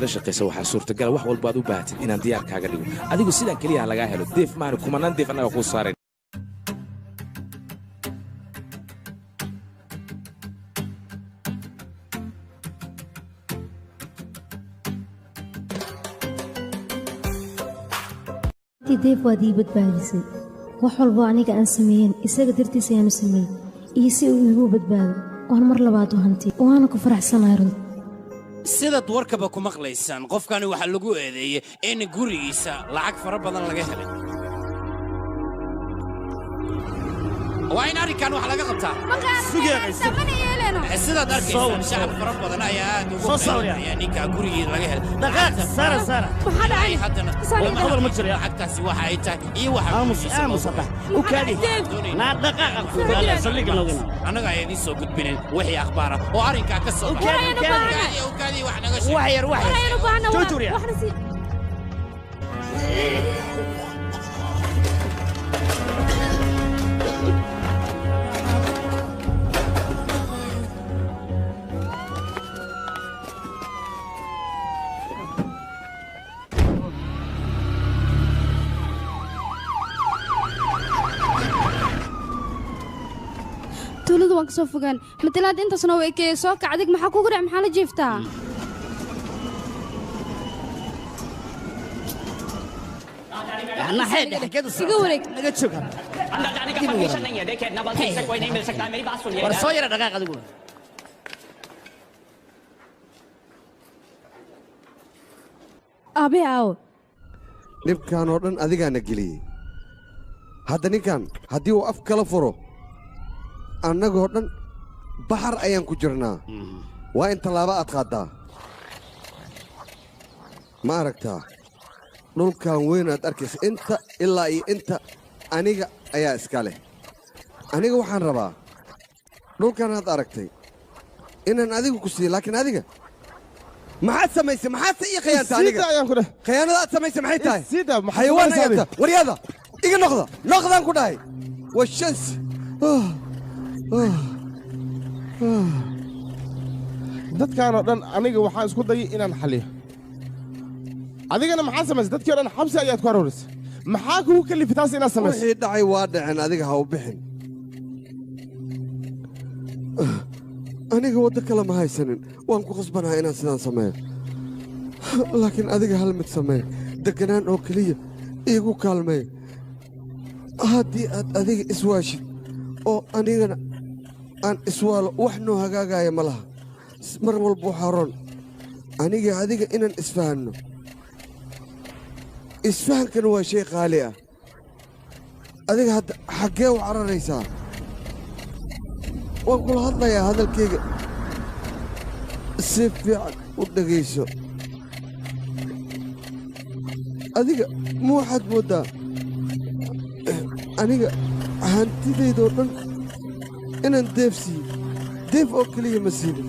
La shaqaysa waxaa suurtagala wax walba aad u baahatid inaan diyaar kaaga dhigo. Adigu sidaan keliya lagaa helo Deef maahane kumanaan Deef annaga kuu saareen. Deef waad ii badbaadisay. Wax walbo aniga aan sameeyeen isaga dartiis ayaan u sameeyey, iyo si uu iigu badbaado waan mar labaad u hantay, waana ku faraxsanahay runtii. Sidaad warkaba ku maqlaysaan, qofkani waxaa lagu eedeeyey in gurigiisa lacag fara badan laga helay. Waa in arrinkan wax laga qabtaa. Sidaad arkaysaan, shacab fara badan ayaa aad ugu qaylinaya ninka gurigii laga helay. Dhaqaaq, Sara, Sara. Haddana Hadal ma jiro. lacagtaasi waxa ay tahay iyo waxa Aamus, aamus hadda. U kaadi. Naa dhaqaaqa ku daala saldhigga nooga. Annaga ayaa idiin soo gudbinayn wixii akhbaar ah oo arrinkaa ka soo U kaadi, u kaadi. U kaadi, wax naga sheeg. Wax yar, wax yar. Jooji, Uriya. Tuuladu waan ka soo fogaan. Matalaad intaasna way ekeeye soo kac adig, maxaa kugu dhac, maxaa la jiiftaa? Naxee xageed u Iga wareeg. Naga joog hadda. Dib u yara. War soo yara dhaqaaq adigu. Aabe aawo. Dhibkan oo dhan adigaana geliyey. Hadda ninkan haddii uu af kala furo, annagoo dhan baxar ayaan ku jirnaa. Waa in tallaabo aad qaaddaa. Ma aragtaa dhulkan weyn aad arkaysa, inta ilaa iyo inta aniga ayaa iska leh. Aniga waxaan rabaa dhulkan aad aragtay inaan adiga ku siiyo, laakiin adiga maxaad samaysay? Maxaad se ii khiyaantay aniga? Khiyaanada aad samaysay maxay tahay? Xayawaan ayaad tahay. Waryaada iga noqda, noqdaan ku dhahay. Waa shans. Dadkaan oo dhan aniga waxaan isku dayay inaan xaliyo. Adigana maxaa samaysay? Dadkii oo dhan xabsi ayaad ku aruurisay. Maxaa kugu kalifay taas inaad samayso? Wixii dhacay waa dhaceen, adiga ha u bixin. Aniga waddo kale ma haysanin, waan ku khasbanahay inaan sidaan sameeyo. Laakiin adiga hal mid sameey, deganaan oo keliya iigu kaalmeey. Haddii aad adiga iswaashid oo anigana aan iswaalo, wax noo hagaagaya ma laha. Mar walba waxaa roon aniga adiga inaan isfahanno. Isfahankana waa shay qaali ah. Adiga hadda xaggee u cararaysaa? Waan kula hadlayaa, hadalkayga si fiican u dhegayso. Adiga ma waxaad mooddaa aniga hantidaydoo dhan inaan Deef siiyo? Deef oo keliya ma siinin.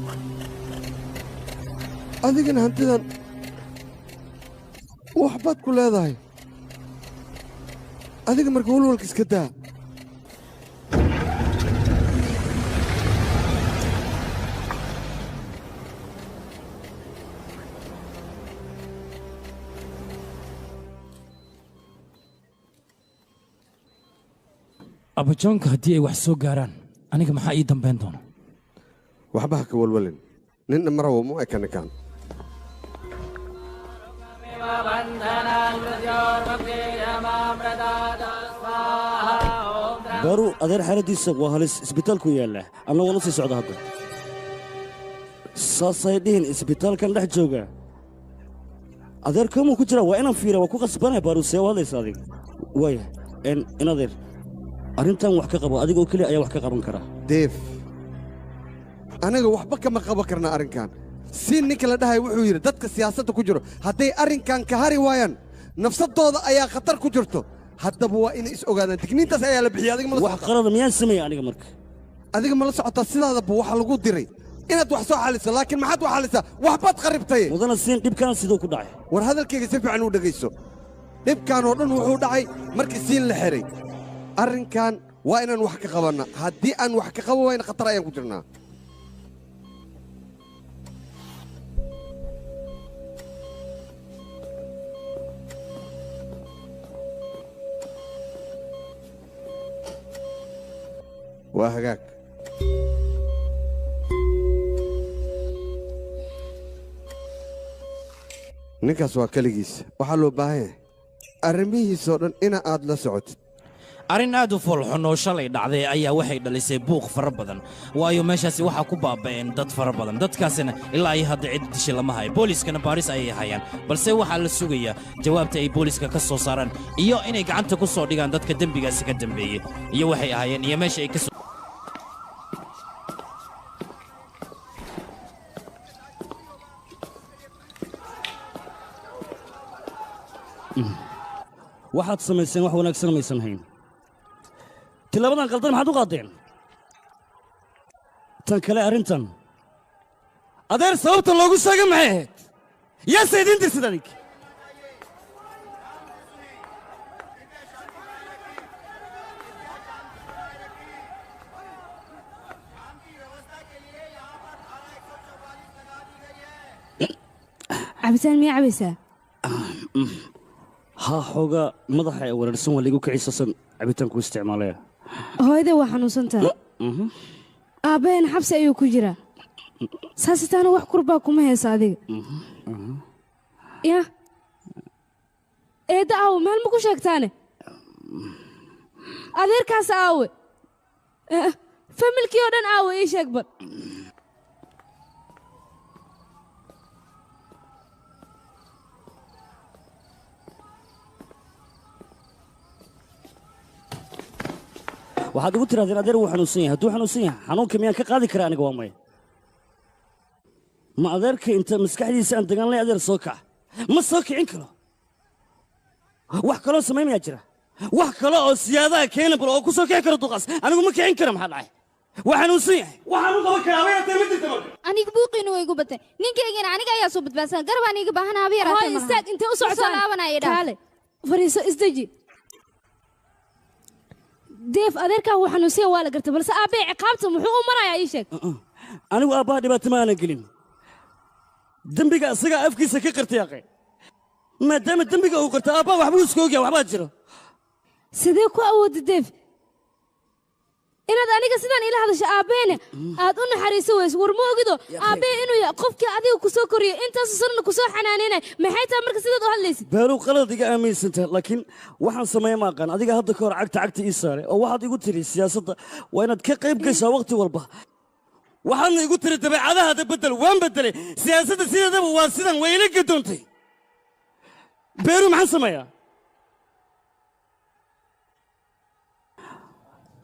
Adigana hantidan waxbaad ku leedahay. Adiga marka walwalka iska daa. Abajoonka haddii ay wax soo gaaraan, aniga maxaa ii dambayn doona? Waxba ha ka walwalin, ninna marawo mu eka ninkaan. Baaru, adeer xaaladiisa waa halis, isbitaalku yaalla, anna waan u sii socda hadda. Saasay dhihin, isbitaalkan dhex jooga. Adeer koomuu ku jira, waa inaan fiira, waa ku qasbanaya. Baaru, see u hadlaysa adiga? Waaya inadeer, arrintan wax ka qabo, adigoo keliya ayaa wax ka qaban kara. Deef, anaga waxba kama qaban karna arrinkan. Si ninka la dhahay wuxuu yidhi dadka siyaasadda ku jiro hadday arrinkan ka hari waayaan nafsadooda ayaa khatar ku jirto. Haddaba waa inay is ogaadaan, digniintaas ayaa la bixiyay. Adiga ma la wax qalada miyaan sameeyey aniga marka? Adiga ma la socotaa sidaadaba waxa lagu diray inaad wax soo xaliso, laakiin maxaad wax xalisaa? Waxbaad qaribtay. Mudana siin, dhibkan siduu ku dhacay? War hadalkayga si fiican u dhegayso. Dhibkan oo dhan wuxuu dhacay markii siin la xiray. Arrinkan waa inaan wax ka qabanna. Haddii aan wax ka qaban wayna khatar ayaan ku jirnaa. Waa hagaag. Ninkaas waa keligiis. Waxaa loo baahan yahay arrimihiisoo dhan ina aad la socotid. Arrin aad u foolxun oo shalay dhacday ayaa waxay dhalisay buuq fara badan, waayo meeshaasi waxaa ku baaba'een dad fara badan. Dadkaasina ilaa ay hadda cid dishay lama hayo, booliiskana baaris ayay hayaan, balse waxaa la sugayaa jawaabta ay booliiska ka soo saaraan iyo inay gacanta ku soo dhigaan dadka dembigaasi ka dambeeyey iyo waxay ahaayeen iyo meesha ay ka soo. Waxaad samayseen wax wanaagsan maysan hayn. Tilaabadan qaldan maxaad u qaadeen? Tan kale, arrintan adeer sababta loogu sheegay maxay ahayd? Yaase idiin dirsid adig? Cabitaan miyaa cabaysaa? Haa, xoogaa madaxa ee wareersan waa laigu kicisasan cabitaanku isticmaalaya. Hooyada waa xanuunsantahay, aabbaheen xabsi ayuu ku jiraa, saasitaana wax kurbaa kuma haysa adiga. Ya eedda aawe, meel ma ku sheegtaane? Adeerkaas aawe, familkii oo dhan aawe, ii sheeg bal. Waxaad igu tirahdeen adeer wuu xanuunsan yahay. Hadduu xanuunsan yahay, xanuunka miyaan ka qaadi karaa aniga? Waa maya. Ma adeerka inta maskaxdiisa aan degan lay adeer soo kaca ma soo kicin karo. Wax kaloo samaynayaa jira, wax kale oo siyaadaha keena bal oo ku soo kici karo duqaas. Anigu ma kicin kara. Maxaa dhacay? Waa xanuunsan yahay, waxaan u qaban karaa abayatee ma jirta marka. Aniga buuqiina way igu batay, ninkaygana aniga ayaa soo badbaadsan, garabaan iga baahan haba yaraatee. Hooy, istaag, intee u socotaan? Laabanaya dhaa. Kaale fariiso, isdeji. Deef, adeerkaa wuu xanuunsan yahay waa la gartay, balse aabbee ciqaabta muxuu u marayaa? Ii sheeg. Anigu aabbaha dhibaato ma aanan gelin. Dembiga isagaa afkiisa ka qirtay aqe. Maadaama dembiga uu qirtay, aabbaha waxbuu iska ogyahay, waxbaa jiro. Sidee ku awoodda Deef inaad aniga sidaan ila hadasho, aabbeena aad u naxariiso weyso? War ma ogido aabbee inuu yahay qofkii adiga ku soo koriyey, intaasu sanana ku soo xanaanaynay? Maxay tahay marka sidaad u hadlaysid? Baaruw, qalad iga aaminsantahay, laakiin waxaan sameeya ma aqaan. Adiga hadda ka hor cagta cagta ii saaray oo waxaad igu tiri siyaasadda waa inaad ka qayb gashaa wakhti walba. Waxaadna igu tiri dabeecadahaada beddel. Waan beddelay. Siyaasadda sideedaba waa sidan, way ila gadoontay. Beeru, maxaan sameeyaa?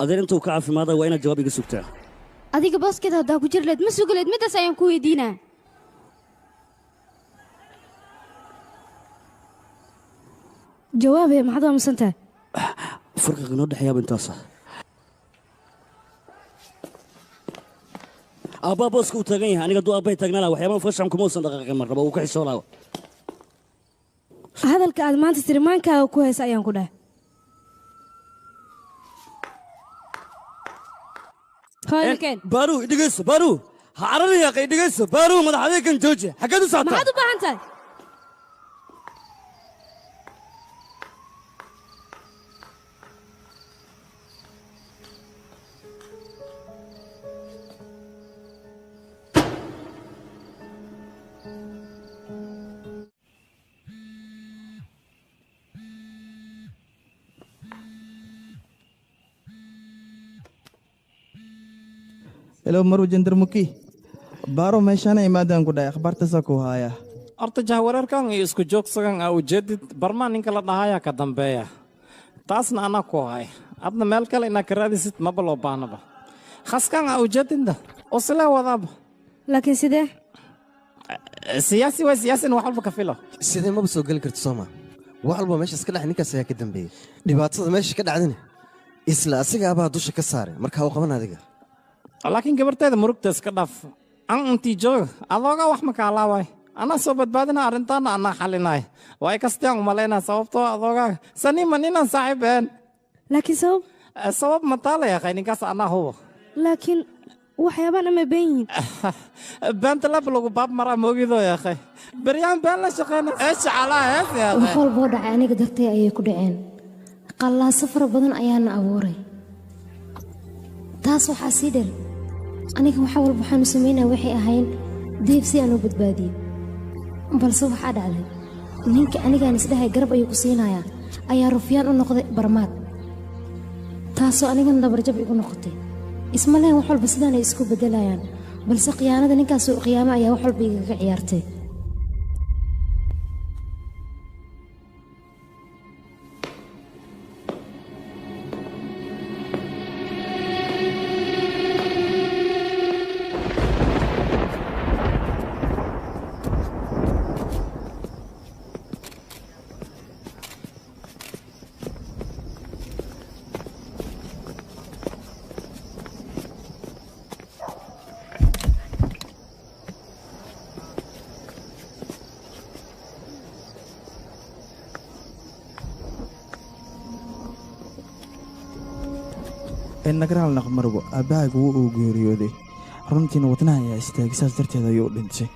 Adeer intuu ka caafimaada waa inaad jawaab iga sugtaa. Adiga booskeeda haddaa ku jir leed, ma sugi leed? Middaas ayaan ku weydiinaa. Jawaabee, maxaad aamusan tahay? Farqiga inoo dhexeeyaaba intaasa. Aabbaa booska uu taagan yahay. Aniga hadduu aabbahay taagnaa lahaa, waxyaabahan fashan kuma uusan dhaqaaqin marnaba, uu ka xisoo lahaa. Hadalka aad maanta tiri maankaaga ku haysa ayaan ku dhahay. Hooyadakeen. Baaru, dhegeyso. Baaru, ha carari yaaqay, dhegeyso. Baaru, madax adeegan jooji. Xaggeed u socotaa? Maxaad u baahan tahay? Hello, Marwo Jandarmuki. Baaro meeshaana imaadaan ku dhahay, akhbaartaasaa ku haaya. Horta jahwareerkan iyo isku joogsagan aa ujeedid barmaan ninka la dhahayaa ka dambeeya. Taasna anaa ku hay. Adna meel kale inaa ka raadisid maba loo baahnaba. Khaskan aa ujeedinda oo sila wadaaba. Laakiin sidee? Siyaasi waa siyaasin wax walba ka filo. Sidee maba soo geli karto sooma? Wax walba meeshaas ka dhacay ninkaas ayaa ka dambeeyey. Dhibaatada meesha ka dhacdana isla asiga abaa dusha ka saaray marka u qaban adiga. Laakiin gabarteeda murugta iska dhaaf. An intii joog adooga wax ma kaa laabay. Anaa soo badbaadina arrintaana anaa xalinay. Way kastaan u malaynaa sababtoo adooga sani ma ninaan saaxiibeen. Laakiin sabab? Sabab ma taala yaqay ninkaas anaa hubo. Laakiin waxyaabaan ama been yihiin. Beenta lab lagu baab maraa moogidoo yaqay. Beryaan been la shaqeyna. Eesh calaa hees yaqay. Wax walba oo dhacay aniga dartay ayay ku dhaceen. Qallaaso fara badan ayaana abuuray. Taas waxaa sii dheer. Aniga waxa walba waxaanu sameynaa waxay ahayn Deef si aan u badbaadiyo. Balse waxaa dhacday ninka anigaan isdhahay garab ayuu ku siinayaa ayaa rufyaan u noqday barmaad. Taasoo anigana dhabarjab igu noqotay. Isma lehen wax walba sidaan ay isku beddelayaan. Balse khiyaanada ninkaas oo qiyaamo ayaa wax walba igaga ciyaartay. Nagaraal naqmarbo aabbahaagu wuu uu geeriyooday runtiina wadnaha ayaa istaagay saas darteed ayuu u dhintay.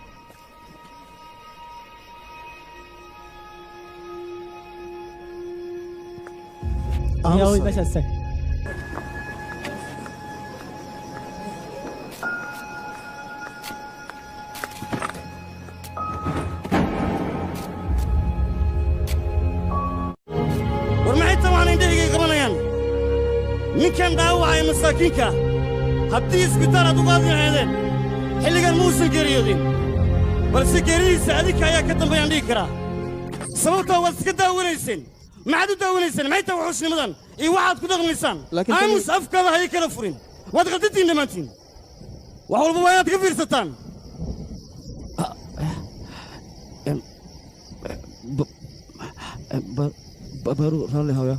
War maxay tan waxaan indhahayga qabanayaan? Ninkan dhaawacaya masaakiinka haddii isbitaal aad uga adinaceedeen xilligan muusan geeriyoodin balse geeridiisa adinka ayaa ka dambeeyaan dhihi karaa sababtoo waad iska daawanayseen maxaad u daawanayseen maxay tahay wuxuusnimadan iyo waxaad ku dhaqmaysaan aamus afkaada ha ii kala furin waad qaldantiin dhammaantiin wax walba waa inaad ka fiirsataan. Baru raalli hawya.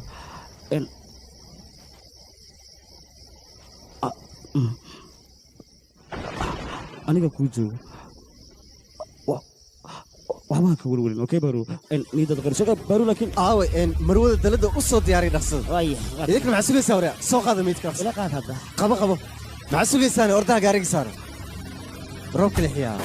Aniga kuu joogo waxbaan ka welwelin okay Baru niidad qarshaqa Baru laakiin aawe marwada dalada u soo diyaari dhaqsada. Idinka maxaa sugaysaa waraa soo qaada meydka ila qaad hadda qabo qabo maxaa sugaysaan ordaha gaariga saara roobka lixiyaa.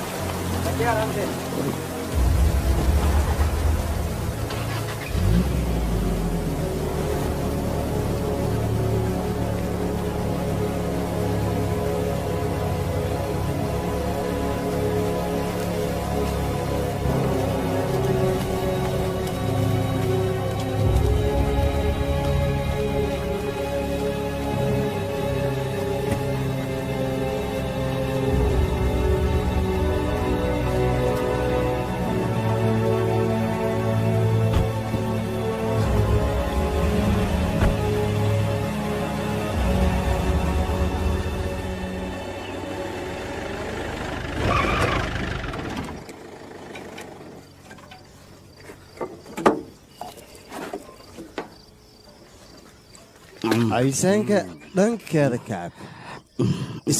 Cabisaanka dhankeeda kacab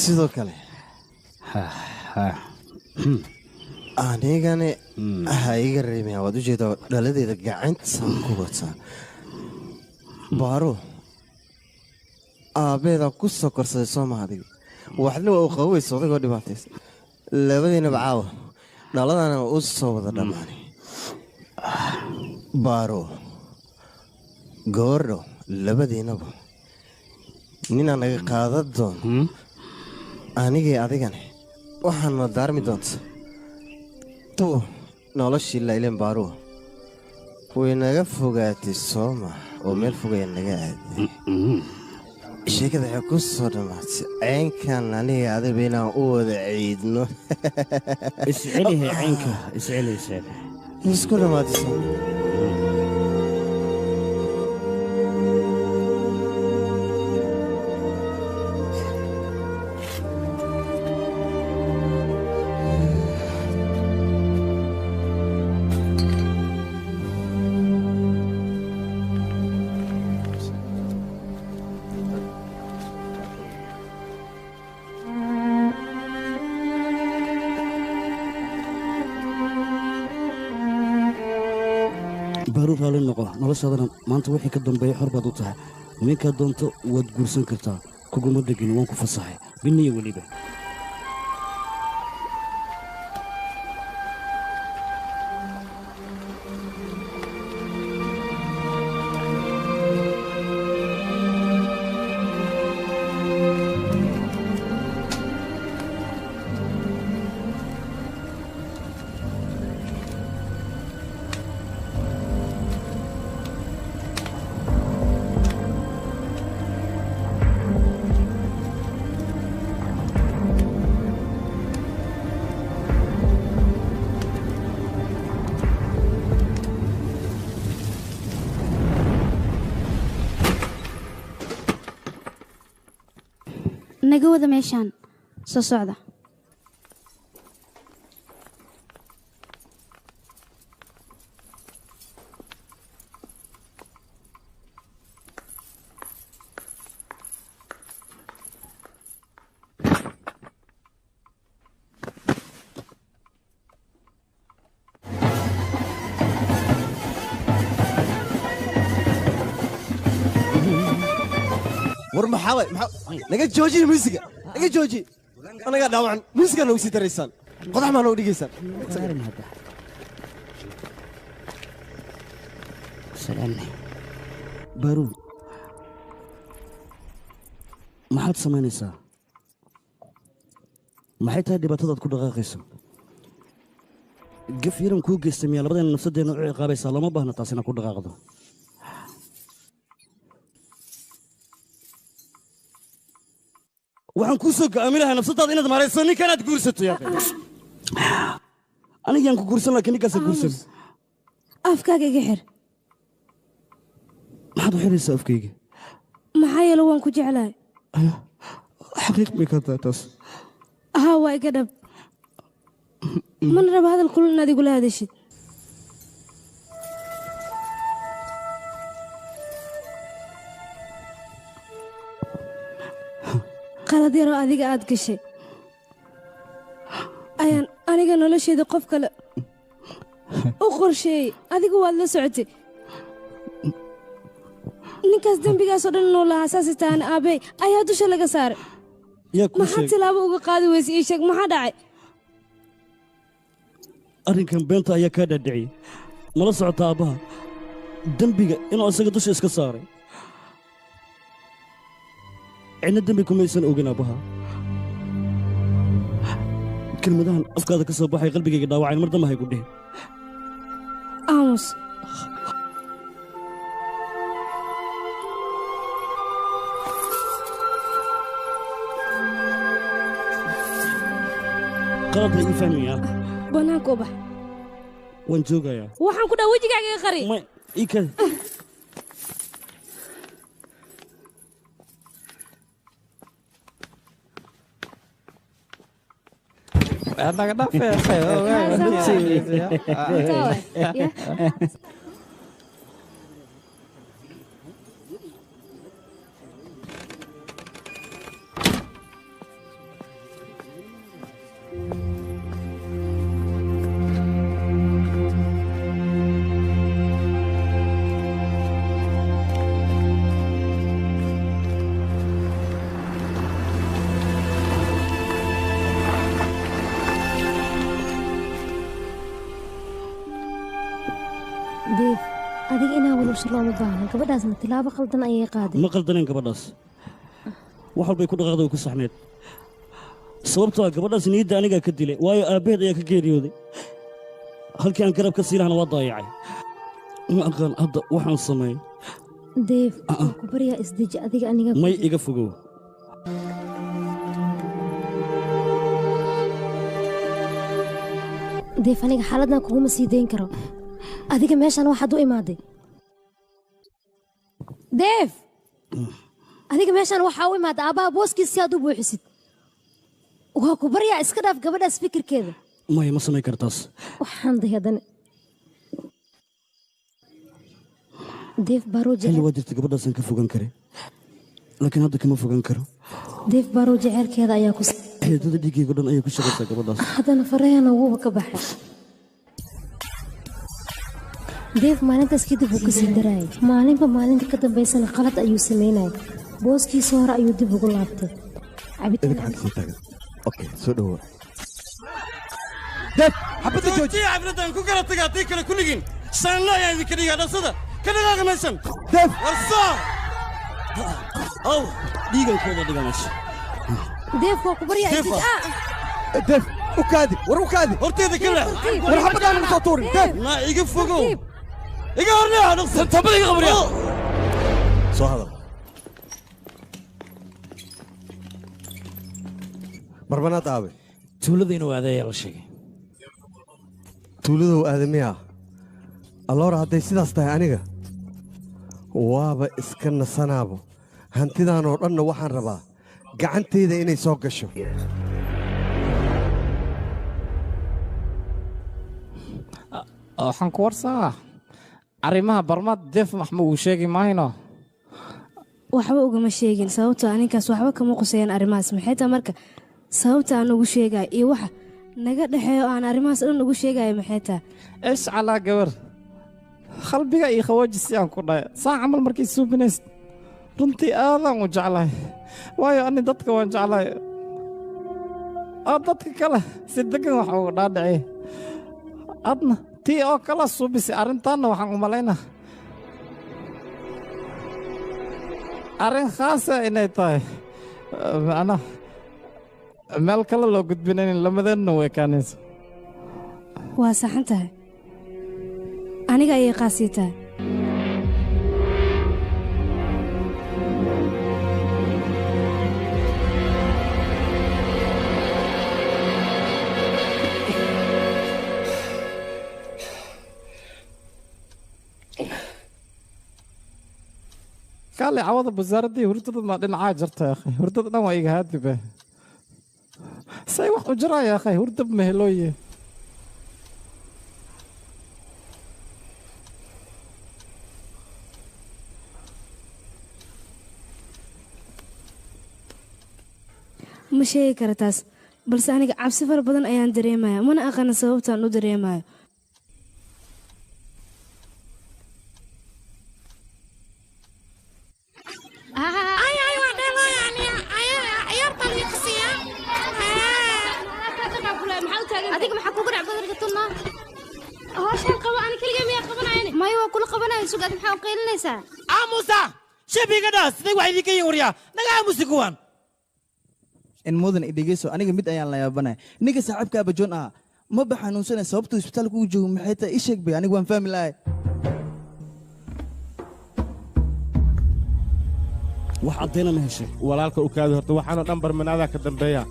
sidoo kale anigani ha iga reebaya waad u jeedaa dhaladeeda gacantaan ku wataa Baaro aabbeedaa ku soo korsaday soo maha adiga waxna waa u qaboysa odagoo dhibaataysa labadiinaba caawa dhaladana u soo wada dhammaanay Baaro goordhow labadiinaba ninaa naga qaadan doono anigii adigani waxaana daarmi doonta tu noloshii laileen Baaruwa way naga fogaatay sooma oo meel fogaya naga aaday sheekada waxay ku soo dhammaatay ceynkan aniga adiba inaan u wada ciidno. Iscelihe ceynka isceli isceli isku dhammaatay sooma. Baaruu raalli noqo, noloshaadana maanta wixii ka dambeeya xor baad u tahay. Ninkaad doonto waad guursan kartaa, kuguma dhegin, waan ku fasaxay biniya weliba. Naga wada meeshaan soo socda. War maxaa waay? Maxaa naga joojiye muusiga, naga jooji, anagaa dhaawacan, muusigaa noogu sii daraysaan, qodax maa noogu dhigaysaan. Baaruu, maxaad samaynaysaa? Maxay tahay dhibaatadaad ku dhaqaaqayso? Gaf yaran kuu geystay miyaa labadeena nafsadeenna u ciqaabaysaa? Looma baahna taas inaad ku dhaqaaqdo. Waxaan kuu soo go'aamin lahaa nafsadaada inaad maarayso ninkanaad guursato. Yaa anigaan ku guursan, laakiin ninkaasa guursan. Afkaaga iga xir. Maxaad u xiraysaa afkayga? Maxaa yeele waan ku jeclahay. Xaqiiq may ka tahay taas? Haa, waa iga dhab. Mana raba hadal kulul inaad igula hadashid. Qalad yaroo adiga aad gashay ayaan aniga nolosheeda qof kale u qorsheeyey. Adigu waad la socotay ninkaas dembigaasoo dhan inuu lahaa, saasay tahana aabbey ayaa dusha laga saaray. Yaa kuu Maxaad sheegay tilaabo uga qaadi weysay? Ii sheeg, maxaa dhacay? Arrinkan beenta ayaa kaa dhaadhiciyey. Mala socota aabbaha dembiga inuu isaga dusha iska saaray? Cidna dembi kumaysan ogin aabbaha. Kelmadahan afkaada ka soo baxay qalbigayga dhaawacayn, mar dambe haygu dhihin. Aamus. Qalad ha ii fahmayaa. Bannaanka u bax. Waan joogayaa. Waxaan ku dhaha wejigaaga iga qari. May ii kale. Naga dhaafay. Deef, adiga inaa walwasho looma baahna. Gabadhaasna tilaabo khaldan ayay qaaday. Ma qaldaneen gabadhaas, wax walbay ku dhaqaaqday way ku saxneed, sababtoo ah gabadhaas niyadda anigaa ka dilay, waayo aabbaheed ayaa ka geeriyooday. Halkii aan garab ka sii lahana waa daayacay. Ma aqaan hadda waxaan sameeyey. Deef, waan ku baryaa, isdeji adiga aniga. May, iga fogow. Deef, aniga xaaladdan kuguma sii dayn karo. Adiga meeshan waxaad u imaaday, Deef, adiga meeshan waxaa u imaaday aabbaha booskiisa si aad u buuxisid. Waa ku baryaa, iska dhaaf gabadhaas fikirkeeda. Maya, ma samayn kartaas. Waxaan day haddana Deef Baaruu xilli jecel waa jirta gabadhaasaan ka fogaan karay, laakiin hadda kama fogaan karo. Deef Baaruu jaceylkeeda ayaa ku Xididdada dhiiggayga dhan ayay ku shaqaysaa gabadhaas. Haddana farahana wuuba ka baxay. Deef maalintaas kadib wuu kasii daraayay. Maalinba maalinta ka dambaysana qalad ayuu samaynayay. Booskiisa hore ayuu dib ugu laabtay. Cabitaan Idinka xagga sii taagan. Okay, soo dhawoa. Deef, xabadda jooji. Xafladdan ku kala tagaa tii kale kulligiin. Saanla ayaan idinka dhigaa dhasada. Ka dhaqaaqa meeshan. Deef. Warsaa. Aw, dhiigan kooda dhiga meesha. Deef waa ku baryaa. Deef waa. Deef, u kaadi, war u kaadi. Horteeda ka leex. War xabadaan ugu soo tuurin. Deef. Ma iga fogow. Iga horneexa dhaqso. Tabada iga qabriya. Soo hadal. Barbanaad aabe. Tuulada inuu aaday ayaa la sheegay. Tuuladow aaday miyaa? Alloora hadday sidaas tahay aniga waaba iska nasanaabo. Hantidan oo dhanna waxaan rabaa gacantayda inay soo gasho. Waxaan ku warsaa arrimaha barmaad Deef maxma uu sheegi maayno. Waxba ugama sheegin sababtoo ah ninkaas waxba kama quseeyaan arrimahaas. Maxay tahay marka sababta aan ugu sheegayo iyo waxa naga dhexeeyo aan arrimahaas dhan ugu sheegayo maxay tahay? Ish calaa gabar, qalbiga iyo khawaaji si aan ku dhahay saa camal markay suubinays runtii aadaan u jeclahay, waayo ani dadka waan jeclahay oo dadka kale si degan wax ugu dhaadhiciy. Adna tii oo kala suubisay arrintaanna waxaan u malaynaa arrin khaasa inay tahay, macnaha meel kale loo gudbinaynin lamadeenna way ekaanayso. Waa saxan tahay, aniga ayay qaasii tahay. Kaale cawada wasaaraddii hurdada ma dhinacaa jirta ya akhi, hurdada dhan waa iga haadibe. Say wax u jiraa ya akhi, hurdab ma helooye. Ma sheegi kara taas, balse aniga cabsi fara badan ayaan dareemaya, mana aqaana sababtaan u dareemayo. Adiga maxaa kugu dhac badarka tunaa? Hawshan qabo ani keligay miyaa qabanayani? Maya waa kula qabanaya, sug aad maxaa u qaylinaysaa? Aamusa! Shabiga dhaa, sidee wax idinka yihiin waryaa? Naga aamusi kuwan. In mudan i dhegeyso, aniga mid ayaan la yaabanaya. Ninka saaxiibka Abajoon ah ma ba xanuunsanay, sababtuu isbitaalka ugu joogo maxay tahay? Ii sheeg bay, aniga waan fahmi lahay. Wax caddayna ma heshay? Walaalka u kaadi horta, waxaanoo dhan barmanaadaa ka dambeeya.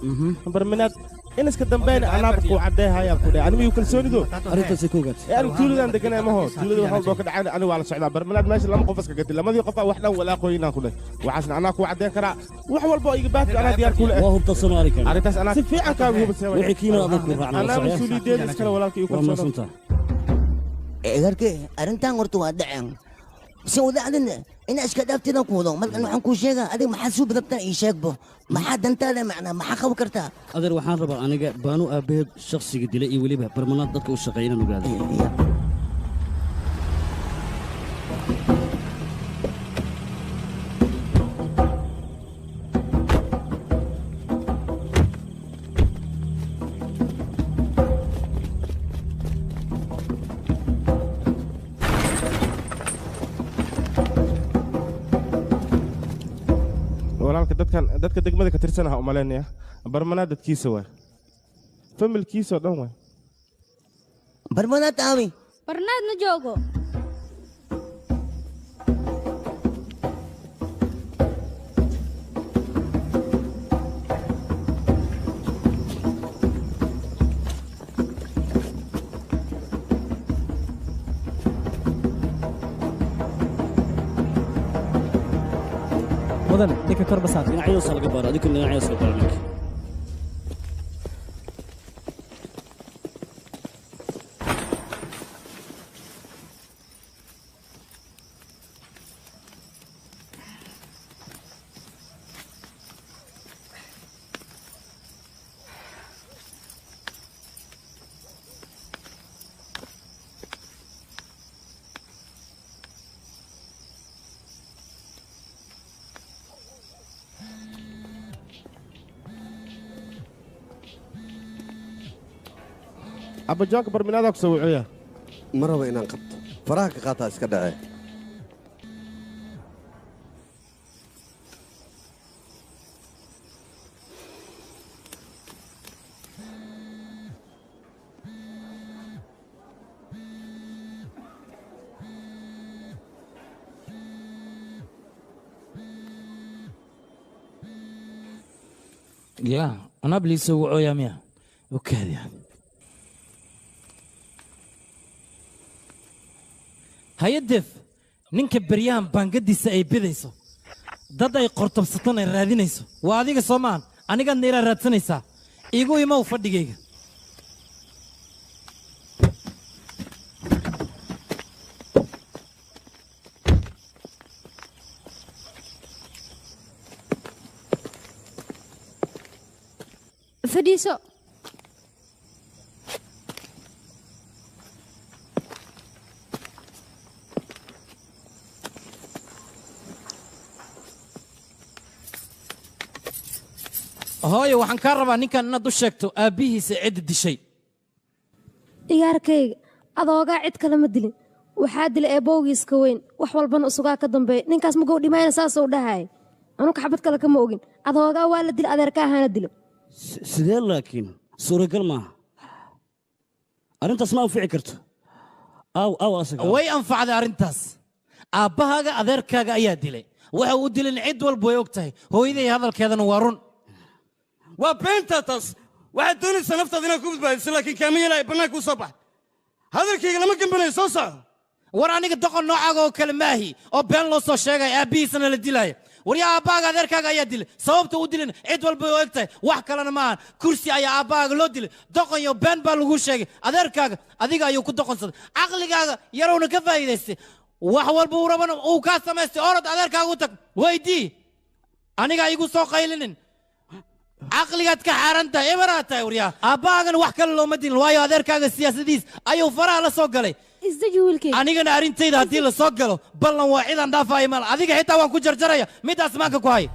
Barmanaad in iska dambeyn anaaba kuu caddeehayaan ku dhahay. Anigu iyu kalsoonido. Arrintaasay ku ogaatay. Ee anigu tuuladaan deganay maho. Tuulada wax walba oo ka dhacayna anigu waa la socdaa. Barmanaad meesha lama qof iska gadi. Lamadii qof aa wax dhan walaaqooyinaan ku dhahay. Waxaasna anaa kuu caddeyn karaa. Wax walba oo iga baahdo anaa diyaar kuula eh. Waa hubta Soomaali kan. Arrintaas anaa si fiican kaaga hubisay. Wixii kiina adag ku raacna. Anaa mas-uuliyadeeda iskale walaalka iyu Waa kalsoono. mahadsantahay. Egarke, arrintan horta waa dhaceen. Si wadaacdina ina iska dhaaftidan ku wado. Markan waxaan kuu sheegaa adiga maxaa suu badabtaa ii sheegbo. Maxaa dantaada macnaa maxaa qaban kartaa? Adeer waxaan rabaa aniga baanu aabaheed shakhsiga dilay iyo weliba barmanaad dadka u shaqeeya inaan ogaado. Walaalka dadkan dadka degmada ka tirsan ha u malaynaya. Barmanaad dadkiisa waay. Familkiisa oo dhan waay. Barmanaad aawi. Barnaad ma joogo. Mudan, ninka kor basaar. Dhinacyadaas laga baaro, adigu dhinacyadaas laga baaro ninka. Abba jawaanka barminaada ku soo wucuya. Ma rabo inaan qabto. Faraha ka qaataa iska dhacee. Ya anaa bliisoo wucooyaa miya okaadi hay-adef ninka beryahan baangadiisa ay bidayso dad ay qortobsatan ay raadinayso waa adiga soo maahan anigaadna ilaa raadsanaysaa iigu imow fadhigayga Fadhiiso. Hooyo waxaan kaa rabaa ninkan inaad u sheegto aabbihiisa cidda dishay. Igaarkayga adoogaa cid kale ma dilin, waxaa dilay eebowgiiska weyn, wax walbana usugaa ka dambeeya. Ninkaas magow dhimayna saasuu dhahay, anuka xabad kale kama ogin. Adoogaa waa la dila, adeerka ahaana dilo. Sidee laakiin suuragal maaha arrintaas, ma anfici karto. Aaw aaw asaga way anfacday arrintaas. Aabbahaaga adeerkaaga ayaa dilay, waxa uu dilin cid walba way og tahay. Hooyaday hadalkeedana waa run. Waa beentaa taas. Waxaad doonaysaa naftaada inaad ku badbaadiso, laakiin kaama yeelaya. Bannaanka u soo bax, hadalkayga lama gambanayo, soo soco. War aniga doqon noocaaga oo kale maahi oo been loo soo sheegaya aabbihiisana la dilaya. Waryaa aabbahaaga adeerkaaga ayaa dilay, sababta u dilin cid walba way og tahay, wax kalena maahan. Kursi ayaa aabbahaaga loo dilay, doqon iyo been baa lagu sheegay. Adeerkaaga adiga ayuu ku doqonsaday, caqligaaga yarowna ka faa'iidaystay, wax walba uu rabana uu kaa samaystay. Orod adeerkaaga u tag, weydii, aniga igu soo qaylinin. Caqligaad ka xaaran tahay, eberaad tahay. Waryaa aabbahaagana wax kale looma dilin, waayo adeerkaaga siyaasadiis ayuu faraha la soo galay. Isdeji wiilkayga. Anigana arrintayda haddii la soo galo ballan waa cidaan dhaafaayo mal. Adiga xitaa waan ku jarjaraya midaas maanka ku hay.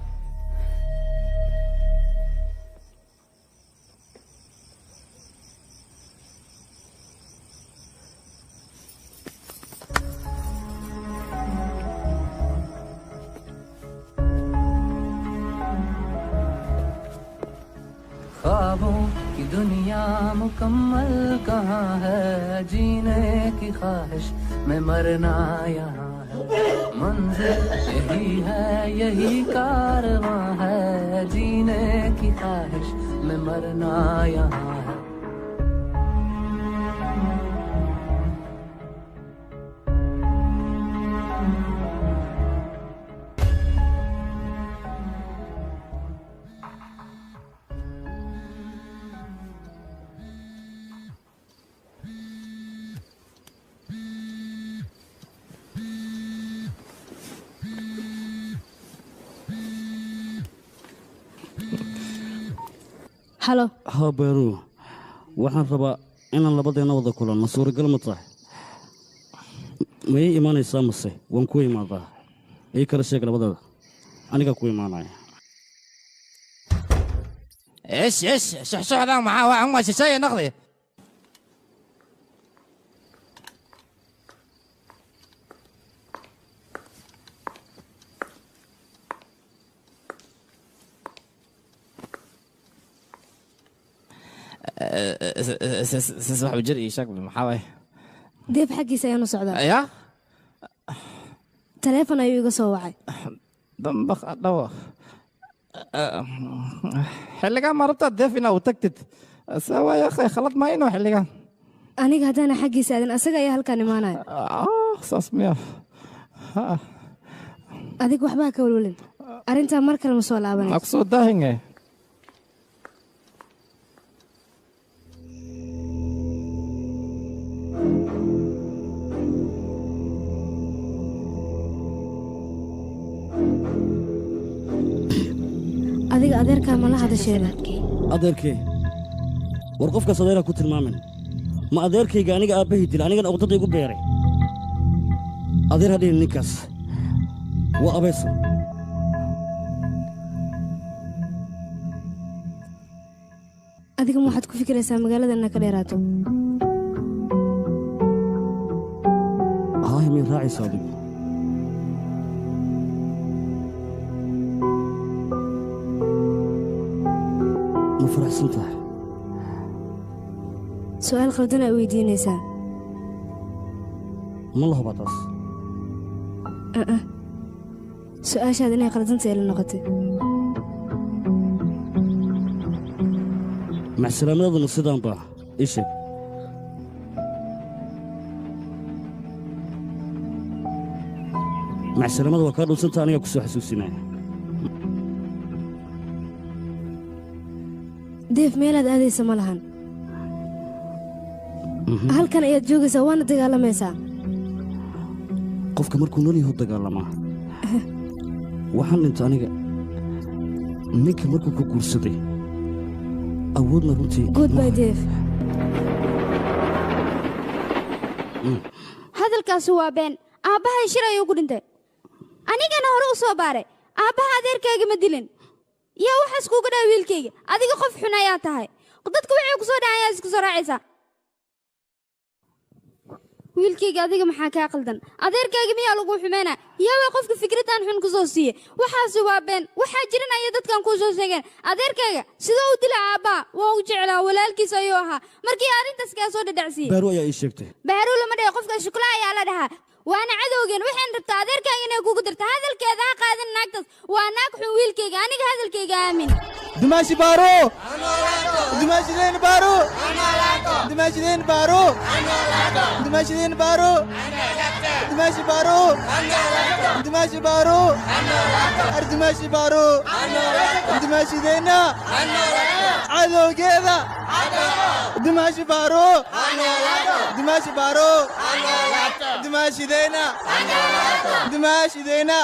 ख्वाबों की दुनिया मुकम्मल कहाँ है, जीने की ख्वाहिश में मरना यहाँ है। मंजिल यही है, यही कारवां है, जीने की ख्वाहिश में मरना यहाँ है। Halo. Haa Beeru, waxaan rabaa inaan labadeenna wada kulanno, suuragal ma tahay? Ma ii imaanaysaa mase waan ku imaadaa? Ii kala sheeg labadada, anigaa ku imaanaya. ايش ايش شحشحdan maxaa waa uma shisheeye noqday. Wax jir ii sheeg, maxaa waay? Deeb xaggiisa ayaan u socdaa. Ya taleefon ayuu iga soo wacay. Dambaq adhawo, xilligan ma rabtaa deef inaa u tagtid? Sawa ya akhay, khalad ma inuu xilligan. Aniga haddaana xaggiisa aadin asaga ayaa halkaan imaanaya. Saas miya? Adiga waxbaa ka walwalin, arrintaa mar kale ma soo laabanayso. Ma kusoo daahinge. Adiga adeerkaa ma la hadasheeda? Adeerkee? War qofkaas adeeraa ku tilmaamin. Ma adeerkayga aniga aabbahay dila, anigana uqdada igu beeray? Adeer ha dhihin, ninkaas waa abeeso. Adiga ma waxaad ku fikiraysaa magaalada inaa ka dheeraato? miyaad raacaysa adigu? Ma faraxsan tahay? Su'aal khaldan aa weydiinaysaa. Ma la hubaa taas? Aa, su'aashaad inay khaldanta ila noqotay. Macsalaamadaaduna sidaan baa ii sheeg. Macsalaamada waa kaa dhunsanta, anigaa ku soo xasuusinaya. Deef, meelaad aadaysa ma lahan. Halkan ayaad joogaysaa, waana dagaalamaysaa. Qofka markuu nool yahu dagaalamaa. Waxaan dhinta aniga ninka markuu ku guursaday awoodna runtii. Goodbye, Deef. Hadalkaasi waa been. Aabbahay shir ayuu ku dhintay, anigana hore u soo baaray. Aabbaha adeerkayga ma dilin. Yaa waxaas kuuga dhaha wiilkayga? Adiga qof xun ayaa tahay. Dadka waxay ku soo dhacan ayaa isku soo raacaysaa. Wiilkayga, adiga maxaa kaa qaldan? Adeerkayga miyaa lagu xumeynaa? Yaaway qofka fikraddan xun ku soo siiye? Waxaasi waa been. Waxaa jiran ayay dadkan kuu soo sheegeen. Adeerkayga sidoo u dila aabbaha? Waa u jeclaa, walaalkiis ayuu ahaa. Markii arrintaas kaa soo dhadhacsiiyey? Baaru ayaa ii sheegtay. Baharuw lama dhahe, qofka shukla ayaa la dhahaa, waana cadowgeen. Waxaan rabtaa adeerkaaga inay kugu dirta. Hadalkeeda ha qaadan, naagtaas waa naag xun. Wiilkayga, aniga hadalkayga aamin. Dimaashi Baaro! Dimaashideen Baaro! Dimaashideen Baaro! Dimaashideen Baaro! Dimaashi Baaro! Dimaashi Baaro! Ardimaashi Baaro! Dimaashideenna! Cadowgeeda! Dimaashi Baaro! Dimaashi Baaro! Dimaashideenna! Dimaashideenna!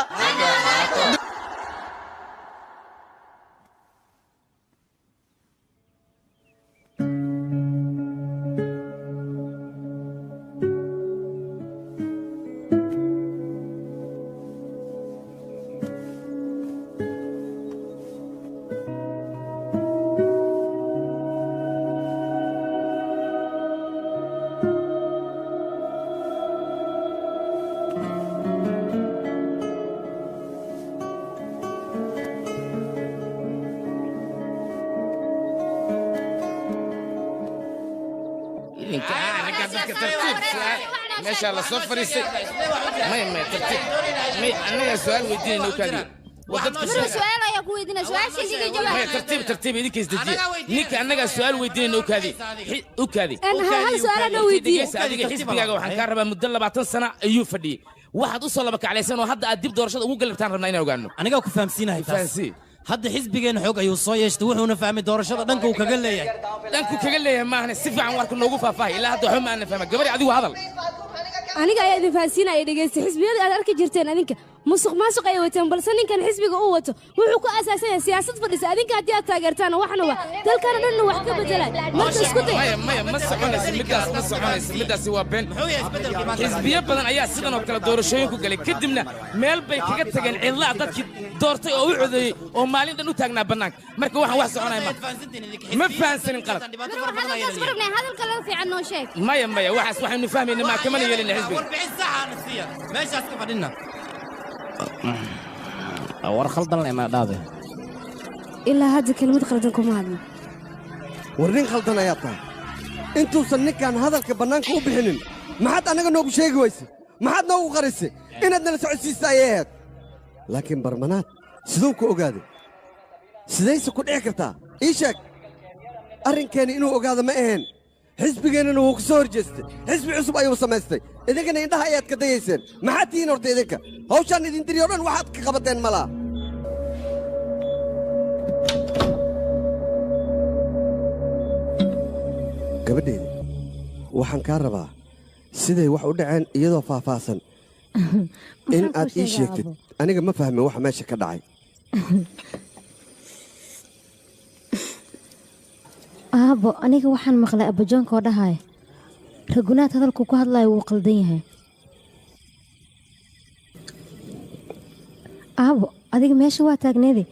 Idinka ragga dadka tartiib su'aal meeshaa la soo fadhiistay. May may, tartiib. May, annagaa su'aal weydiinayna, u kaadiyo. Waa dadka Marka su'aal ayaa ku weydiinaya, su'aashiisa iga Maya, jawaab. Tartiib tartiib, idinka isdejiya. Ninka annagaa su'aal weydiinayna, u kaadi, u kaadi. Hal su'aal anoo weydiiye. Dhegeysa, adiga xisbigaaga waxaan kaa rabaa muddo 20 sano ayuu fadhiyey. Waxaad u soo laba kaclaysan oo hadda aad dib doorashada ugu galabtaan rabnaa inaan ogaano. Anigaa ku fahamsiinahay taas. Fahamsii. Hadda xisbigeena xoog ayuu soo yeeshtay, wuxuuna fahmay doorashada dhanka uu kaga leeyahay. Dhanku kaga leeyahay maahane, si fiican warka noogu faahfaahay. Ilaa hadda waxba ma aanan fahma. Gabadhi, adigu hadal. Aniga ayaa idin fahansiinaya, dhegaysta. Xisbiyada aad arki jirteen adinka musuq maasuq ayay wateen, balse ninkan xisbiga uu wato wuxuu ku asaasan yahay siyaasad fadhisa. Adinka haddii aad taageertaan, waxna waa dalkana dhanna wax ka bedelay. Marka isku day. Maya maya, ma soconayso middaas, ma soconayso middaasi, waa been. Xisbiyo badan ayaa sidan oo kale doorashooyin ku galay, kadibna meel bay kaga tageen cidlaa dadkii doortay oo u codeeyey oo maalin dhan u taagnaa bannaanka. Marka waxaan wax soconaya ma ma fahansanin, qalad. Hadalkaas ma rabnay, hadalka laga fiican noo sheeg. Maya maya, waxaas waxaynu fahmayna maa, kamana yeelina xisbiga. Warbixin sax aan siiya, meeshaas ka fadhina. War khaldan le ma dhaade. Ilaa hadda kelmad khaldan kuma hadlo. War nin khaldan ayaa tahay. Intuusan ninkan hadalka bannaanka u bixinin maxaad annaga noogu sheegi wayse? Maxaad noogu qarisay? Inaad nala socodsiisa ayay ahayd. Laakiin barmanaad siduu ku ogaaday? Sidayse ku dhici kartaa? Ii sheeg. Arrinkeeni inuu ogaado ma ahayn. Xisbigeennana wuu ku soo hor jeestay, xisbi cusub ayuu samaystay. Idinkana indhaha ayaad ka dayayseen. Maxaad tihiin horta idinka? Hawshaan idin diri oo dhan waxaad ka qabateen ma laha. Gabadheeda, waxaan kaa rabaa siday wax u dhaceen iyadoo faahfaahsan in Maxaan kuu aad ii sheegaa, sheegtid. Aabo? Aniga ma fahmin waxa meesha ka dhacay. Aabo, aniga waxaan maqlay abajoonka oo dhahaya Ragunaad hadalku ku hadlayo wuu qaldan yahay. Aabo, adiga meesha waa taagneede.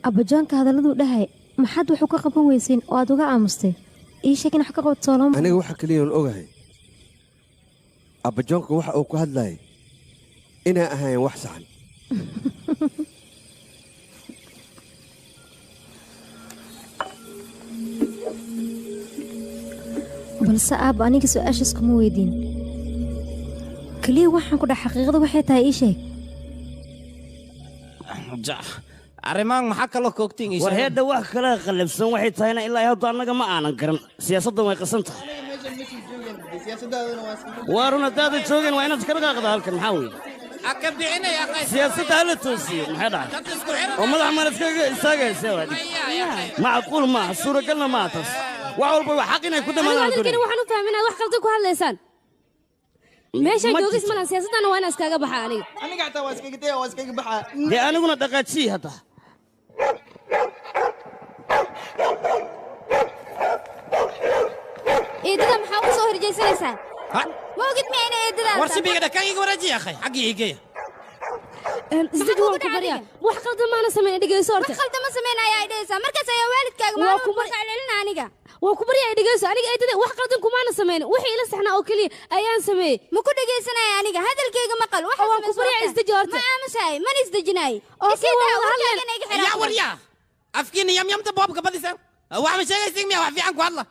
Abajoonka hadalladuu dhahay maxaad wax uga qaban weyseen oo aad uga aamustay? Ii sheeg in wax ka qabato soolama. Aniga waxa keliya oon ogahay Abbajoonka waxa uu ku hadlayay inaa ahayn wax saxan. Balse aab, aniga su-aashaas kuma weydiin. Keliya waxaan ku dhax xaqiiqada waxay tahay ii sheeg. Arrimaan maxaa kaloo koogtiin? War heedha, wax kale qallafsan waxay tahayna ilaa hadda annaga ma aanan garan. Siyaasaddan way qasan tahay. Waa run, haddaadan joogeen waa inaad iska dhaqaaqda halkan. Maxaa weeye? Siyaasadda hala toosiyo. Maxay dhacay oo madax maan iskaga istaagaysa? Waa macquul maaha, suuragalna maaha taas. Wax walba waa xaq inay ku Anigu dhamaadaan. Hadalkani waxaan u fahmay inaad wax qaldan ku hadlaysaan. Meeshaan joogis malan, siyaasadana waa inaan iskaga baxa aniga. Aniga xataa waa iskaga daya, waa iskaga baxaa. Dee aniguna dhaqaajiyi hadda. Eedada maxaa u soo horjeysanaysaa? Ma ogid miya inay eedadaas? War sibiga dhakan iga wareeji akhay, xaggii igeeya. Isdeji, waan ku baryaa, wax qaldan maana samayn, dhegeyso horta. Wax qaldan ma samayn ayaa dhehaysaa, markaas ayaa waalidkaaga Waa maalin ku walba celcelina aniga. Waa ku baryaa, dhegeyso. Aniga eedada wax qaldan kumaana samayn, wixii ila saxnaa oo keliya ayaan sameeyey. Ma ku dhegeysanaya aniga, hadalkayga maqal. Waxa Waan ku baryaa, isdeji horta. Ma aamusahay, mana isdejinaay. Oo Isii waa daa, wada hadleen. warkaagana iga xiraa. Yaa war yaa, afkiina yamyamta boobka badiseen. Wax ma sheegaysin miya? Wax fiican ku hadla.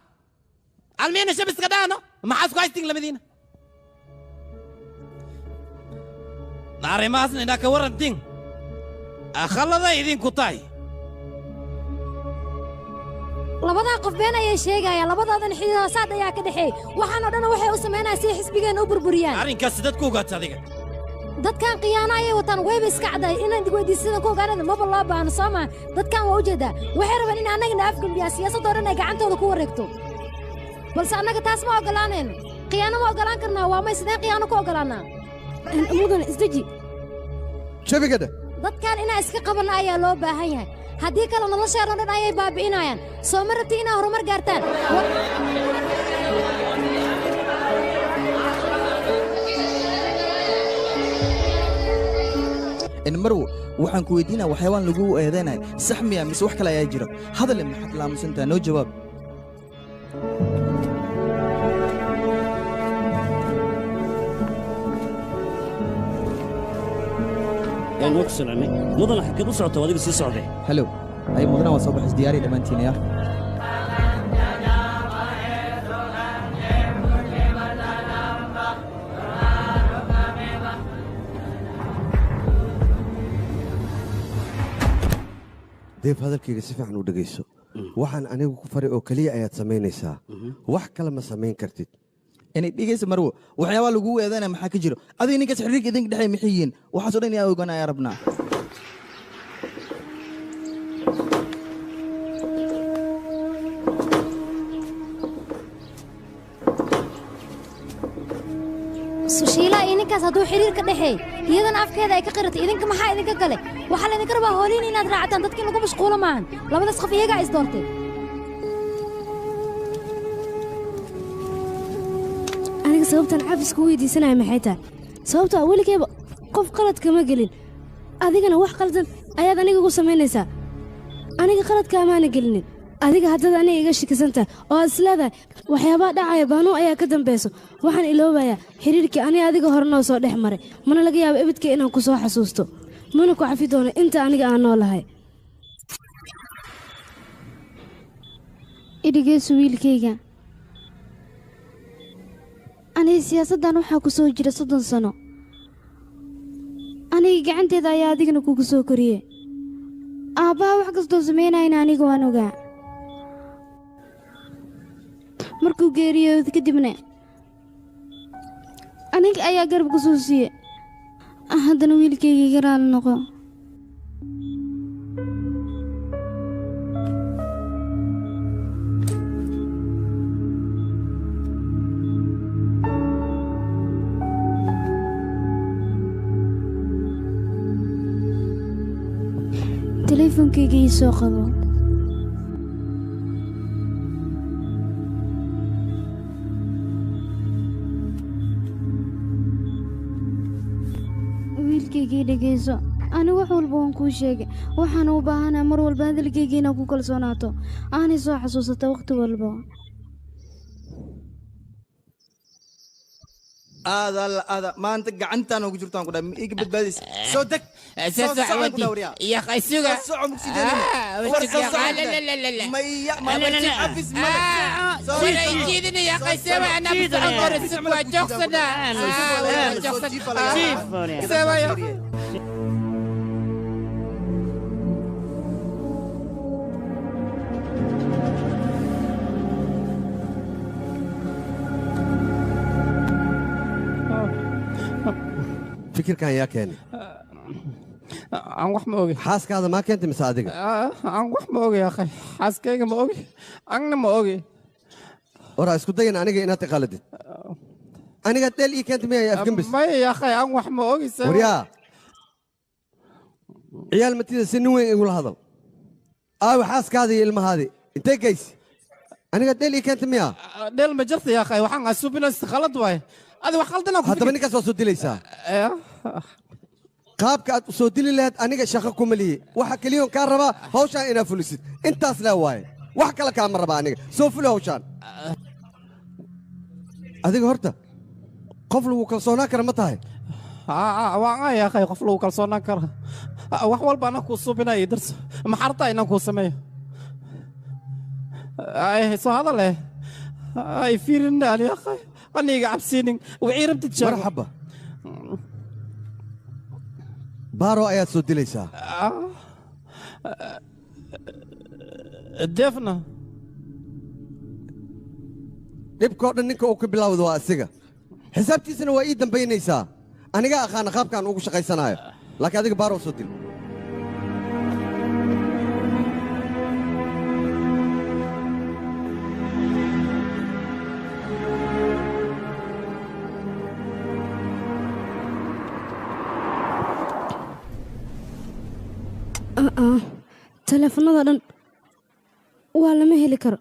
Almiina shabiska dhaano, maxaa isku haystiin labadiina? Arrimahaasna inaa ka warantiin akhaladay idinku tahay. Labadaa qof been ayay sheegayaan. Labadaadan xididoosaad ayaa ka dhexeey. Waxaan oo dhan waxay u samaynayaan si xisbigeenna u burburiyaan. Arrinkaas dad ku ogaata adiga? Dadkan khiyaano ayay wataan, wayba iska caddahay. Inaan weydiisada ku ogaanada maba loo baahno, soo maa? Dadkan waa ujeedaa, waxay rabaan in annagana afgembiyaan, siyaasadoo dhan ay gacantooda ku wareegto. Balse annaga taas ma oggolaanayno. Khiyaano ma oggolaan karnaa? Waa may, sideen khiyaano ku oggolaanaa? Mudan, isdeji. Jabigadha. Dadkan inaan iska qabanno ayaa loo baahan yahay. Haddii kale nolosheena dhan ayay baabi'inayaan. Soo ma rabti inaa horumar gaartaan? In marwo, waxaan ku weydiinaa, waxyaabaan lagu eedeynaya sax miya mise wax kale ayaa jiro? Hadale, maxaad laamusantaha? Noo jawaab. Een waa ku salaamay mudana. Xaggeed u socota? Adiga sii socday. Halow, ay mudana, waa soo baxays. Diyaari dhammaantiin ya. Deef, hadalkayga si fiican u dhegayso. Waxaan anigu ku faray oo keliya ayaad samaynaysaa, wax kale ma samayn kartid. Inay dhegaysa marwo, waxyaabaa lagu eedeynaya maxaa ka jiro? Adiga ninkaas xiriirka idinka dhexeey maxay yihiin? Waxaasoo dhan inaan ogaan ayaa rabnaa. Sushiila iyo ninkaas hadduu xiriir ka dhexeey, iyadana afkeeda ay ka qiratay, idinka maxaa idinka gale? Waxaa laydinka rabaa hooliin inaad raacataan. Dadka in lagu mashquulo maahan. Labadaas qof iyagaa is doontay. Aniga sababtaan cafis ku weydiisanaya maxay tahay? Sababtoo ah weligayba qof qalad kama gelin. Adigana wax qaldan ayaad aniga ugu samaynaysaa. Aniga qaladka amaana gelinin. Adiga haddaad aniga iga shakisan tahay oo aad isleedahay waxyaabaha dhacaya baanuu ayaa ka dambayso, waxaan iloobayaa xiriirkii aniga adiga hore noo soo dhex maray. Mana laga yaabo ebidka inaan ku soo xasuusto, mana ku cafi doono inta aniga aan noolahay. Idhigeysu wiilkayga, aniga siyaasaddan waxaa ku soo jira 30 sano. Aniga gacanteeda ayaa adigana kugu soo koriye. Aabbaha wax kastoo samaynayna aniga waan ogaa. Markuu geeriyooda kadibna aniga ayaa garab ku soo siiye. Haddana wiilkayga iga raali noqo. Teleefonkayga ii soo qabo. Wiilkaygii, dhegayso. Ani wax walba waan kuu sheegay. Waxaan u baahanahay mar walba hadalkayga inaad ku kalsoonaato, aanay soo xasuusata wakhti walba. Aada alla aada maanta gacantaan ugu jirtaan ku dhahay ma iga badbaadaysa soo deg soo soco ku dhahay waryaa يا اخي سوق soo soco mugsi jeedina war soo soco maya ma afis male ولا يا اخي سوى انا بصور السوق جوخسنا سوى يا اخي. Fikirkan yaa keenay? Aan wax ma ogi. Xaaskaada maa keentay mise adiga? Aan wax ma ogi akhay, xaaskayga ma ogi, anna ma ogi. Waraa isku dayan aniga inaad iqaaladid. Aniga dheel ii keentay miyaa afgambis? Maya ya akhay, aan wax ma ogi. Waryaa ciyaal matida si nin weyn igula hadal. Aawe xaaskaada iyo ilmahaadi intee geysi? Aniga dheel ii keentay miyaa? Dheel ma jirta ya akhay, waxaan asuubinaysa khalad waaye. Adi wax khaldan ku haddaba ninkaas waa soo dilaysaa. Qaabka aad u soo dili lahayd aniga shaqo kuma lihi. Waxa keliyoon kaa rabaa hawshaan inaad fulisid, intaas laa waaye, wax kale kaama raba aniga. Soo fuli hawshaan. Adiga horta qof lagu kalsoonaan kara ma tahay? Waan ay akhay, qof lagu kalsoonaan kara. Wax walba anaa kuu suubinaya darso, maxarta inaan kuu sameeyo. Ay soo hadal eh, ay fiirin ali akhay, aniga cabsiinin wixii rabtid sheego. Marxaba, baaro ayaad soo dilaysaa. Defna dhibkoo dhan ninka uu ka bilaawdo waa asiga, xisaabtiisana waa ii dambaynaysaa. Aniga aqaana qaabkaan ugu shaqaysanaayo, laakiin adiga baaro soo dil. Taleefanada dhan waa lama heli karo,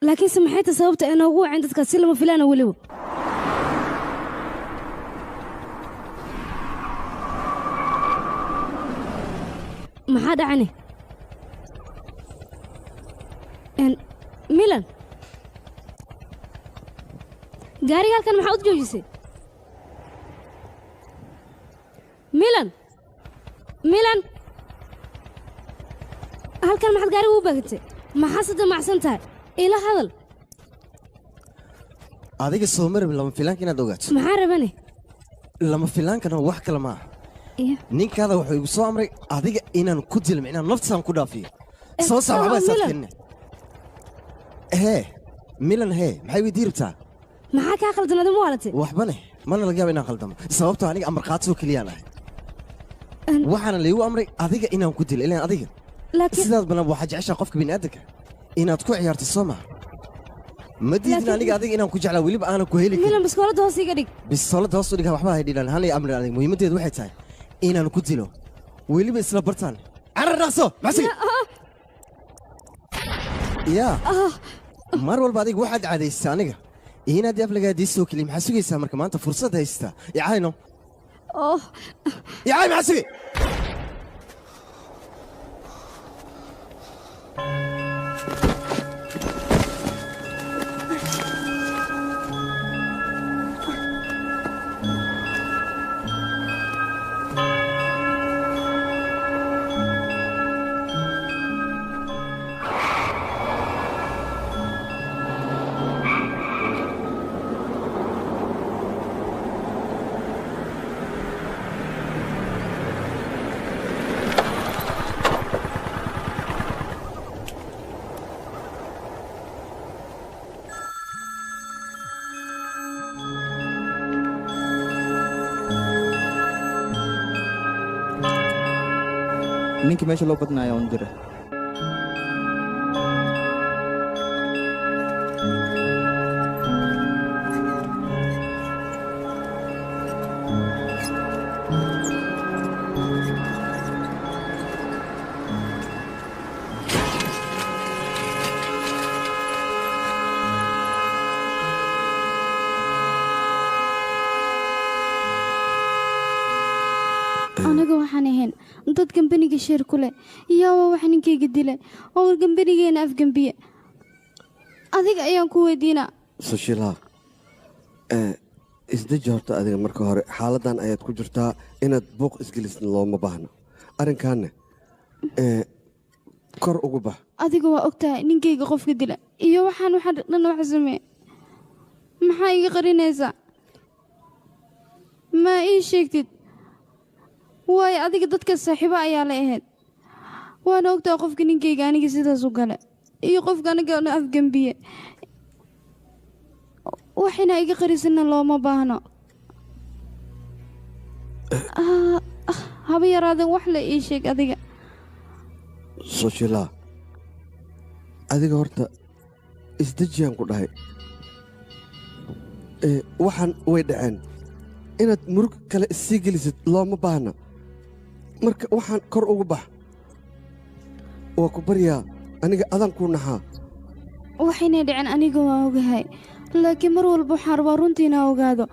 laakiinse maxay tahay sababta ay noogu waceen dadkaas si lama filaana weliba? Maxaa dhacane? Milan, gaariga halkan maxaa u joojisay? Milan, Milan, halkan maxaad gaariga u baagantay? Maxaa sadamacsan tahay? Ila hadal. Adiga soo marab lama filaanka inaad ogaato. Maxaa rabane? Lama filaankana wax kale maaha. Ninkaada wuxuu igu soo amray adiga inaan ku dilo, inaan naftisaan ku dhaafiyo. Soo saar waxba isaad keenina. Hee Milan, hee maxay weydii rabtaa? Maxaa kaa khaldan adima waalatay? Waxbane mana laga yaaba inaan khaldamo, sababtoo aniga amar qaadsoo keliyaan ahay. Waxaana laygu amray adiga inaan ku dilo, ilaan adiga sidaad badan waxaa jeceshaa qofka bini'aadanka inaad ku ciyaarto soo maha. Ma diidin aniga adiga inaan ku jeclaa, weliba aanan ku heli karin. Milan, biskooladda hoos iga dhig. Biskooladda hoos u dhig, waxba hay dhilan, hana amrin aniga. Muhiimaddeedu waxay tahay inaan ku dilo, weliba isla bartaan. Carar dhaqso, maxsigi. Yaa mar walba adiga waxaad caadaystaa aniga inaad aflagaadiisoo keliya. Maxaa sugaysaa marka maanta fursad haystaa? Icayno icay, maxaa sugay? Ninka meesha loo badnaayo un dira. Anaga waxaan ahayn dad gambaniga sheer ku leh, iyaaba wax ninkayga dilay oo gambanigeena afgambiye. Adiga ayaan ku weydiinaa. Sushila, Isdeji horta adiga marka hore xaaladdan ayaad ku jirtaa inaad buuq isgelisin looma baahna. Arrinkaanna kor ugu bax. Adiga waa ogtahay ninkayga qofka dila iyo waxaan waxa dhan wax sameey. Maxaa iga qarinaysaa? Ma ii sheegtid? Waayo adiga dadka saaxiibo ayaa la ahayd. Waana ogtahay qofka ninkayga aniga sidaas u gale iyo qofka aniga afgambiye. Waxina iga qarisana looma baahno. Haba yaraadeen wax la ii sheeg adiga. Soshila, adiga horta isdejiyaan ku dhahay. Waxaan way dhaceen. Inaad murug kale issii gelisid looma baahna. Marka waxaan kor ugu bax. Waa ku baryaa aniga adaan kuu naxaa. Waxaynay dhaceen aniga waan ogahay. Laakiin mar walba waxaan rabaa runtii inaan ogaado.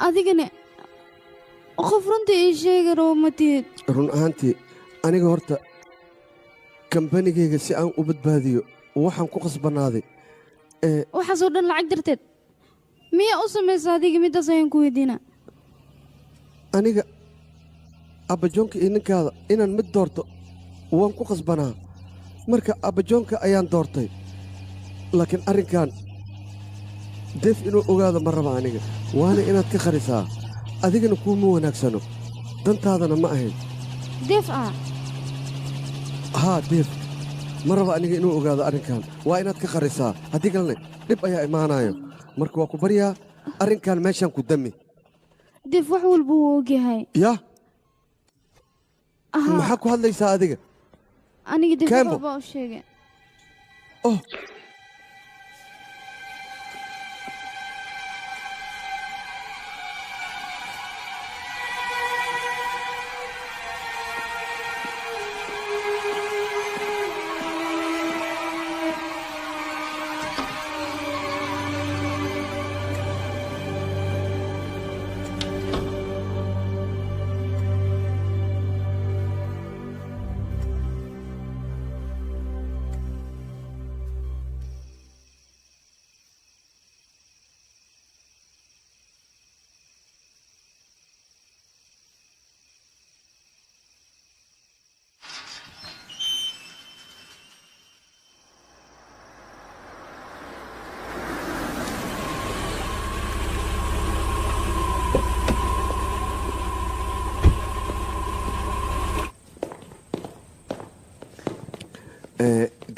Adigana qof runtii ii sheegi rabo ma tihid. Run ahaantii aniga horta kambanigayga si aan u badbaadiyo waxaan ku qasbanaaday. Waxaasoo dhan lacag darteed miyaa u samaysa adiga? Midaas ayaan ku weydiinaa. Aniga abbajoonka iyo ninkaada inaan mid doorto waan ku qasbanaa. Marka abbajoonka ayaan doortay. Laakiin arrinkan Deef inuu ogaado ma raba aniga. Waana inaad ka qarisaa. Adigana kuuma wanaagsano. Dantaadana ma ahayn. Deef ah? Haa, Deef. Ma raba aniga inuu ogaado arrinkan. Waa inaad ka qarisaa. Haddii kalena dhib ayaa imaanayo. Marka waa ku baryaa arrinkan meeshaan ku dami. Deef wax walba wuu ogyahay. Yah? Maxaa ku hadlaysaa adiga? Aniga Deef wax walba u sheegay. Oh.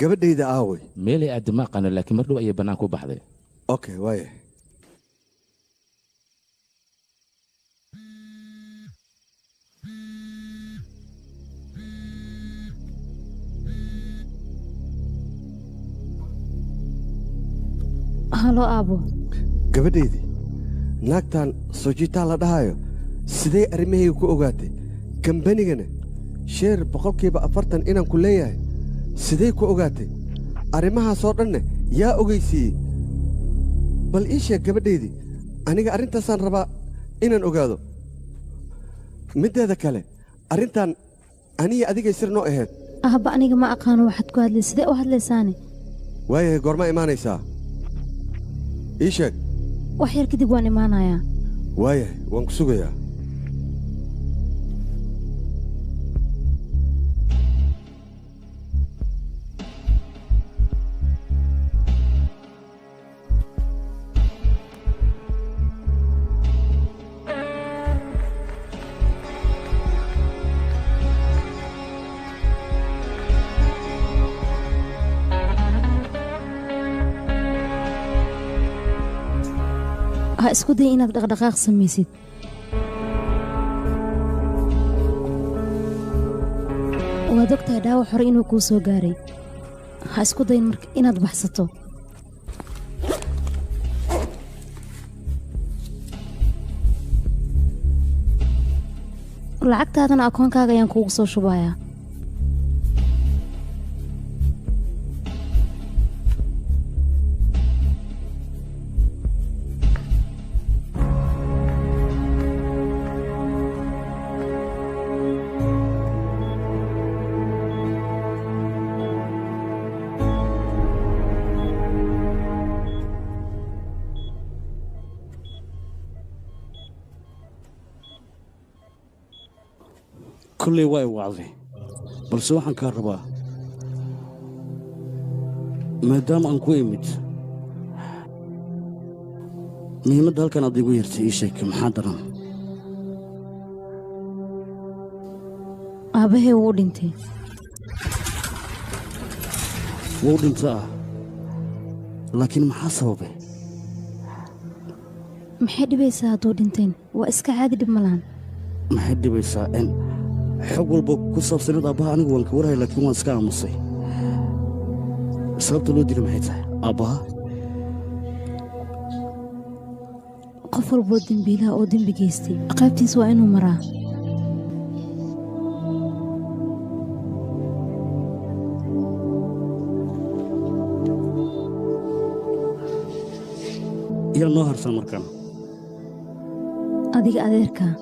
Gabadhayda aaway. Meelay aad ma aqaano laakiin mar dhow ayay banaanka u baxday. Okay, waaye. Halo aabo. Gabadhaydii, naagtan Sojitaa la dhahayo sidee arrimahayga ku ogaatay? Kambanigana sheer 40% inaan ku leeyahay sidee ku ogaatay? Arrimahaasoo dhanne yaa ogeysiiyey? Bal ii sheeg gabadhaydii, aniga arrintaasaan rabaa inaan ogaado. Middeeda kale, arrintan aniya adigay sir noo ahayd. Aabba aniga ma aqaano waxaad ku hadlay, sidee u hadlaysaane? Waayahay, goorma imaanaysaa? Ii sheeg. Wax yar kadib waan imaanayaa. Waayahay, waan ku sugayaa. Ha isku day inaad dhaqdhaqaaq samaysid. Waad ogtahay dhaawac hore inuu kuu soo gaaray. Ha isku dayin marka inaad baxsato. Lacagtaadana akoonkaaga ayaan kuugu soo shubayaa. Kulley waa i wacday, balse waxaan kaa rabaa maadaama aan ku imid muhiimadda halkan aad igu yeertay ii sheeg, maxaa daran? Aabbahay wuu dhintay. Wuu dhinta ah, laakiin maxaa sababay? Maxay dhibaysaa hadduu dhintayn? Waa iska caadi, dhib ma lahan. Maxay dhibaysaa in xog walba ku saabsaneed aabbaha anigu waan ka warhay, laakiin waan iska aamusay. Sababta loo dilay maxay tahay aabbaha? Qof walboo dembiilaha oo dembi geystay qaybtiis waa inuu maraa. Yaa noo harsan markaan? Adiga adeerkaa.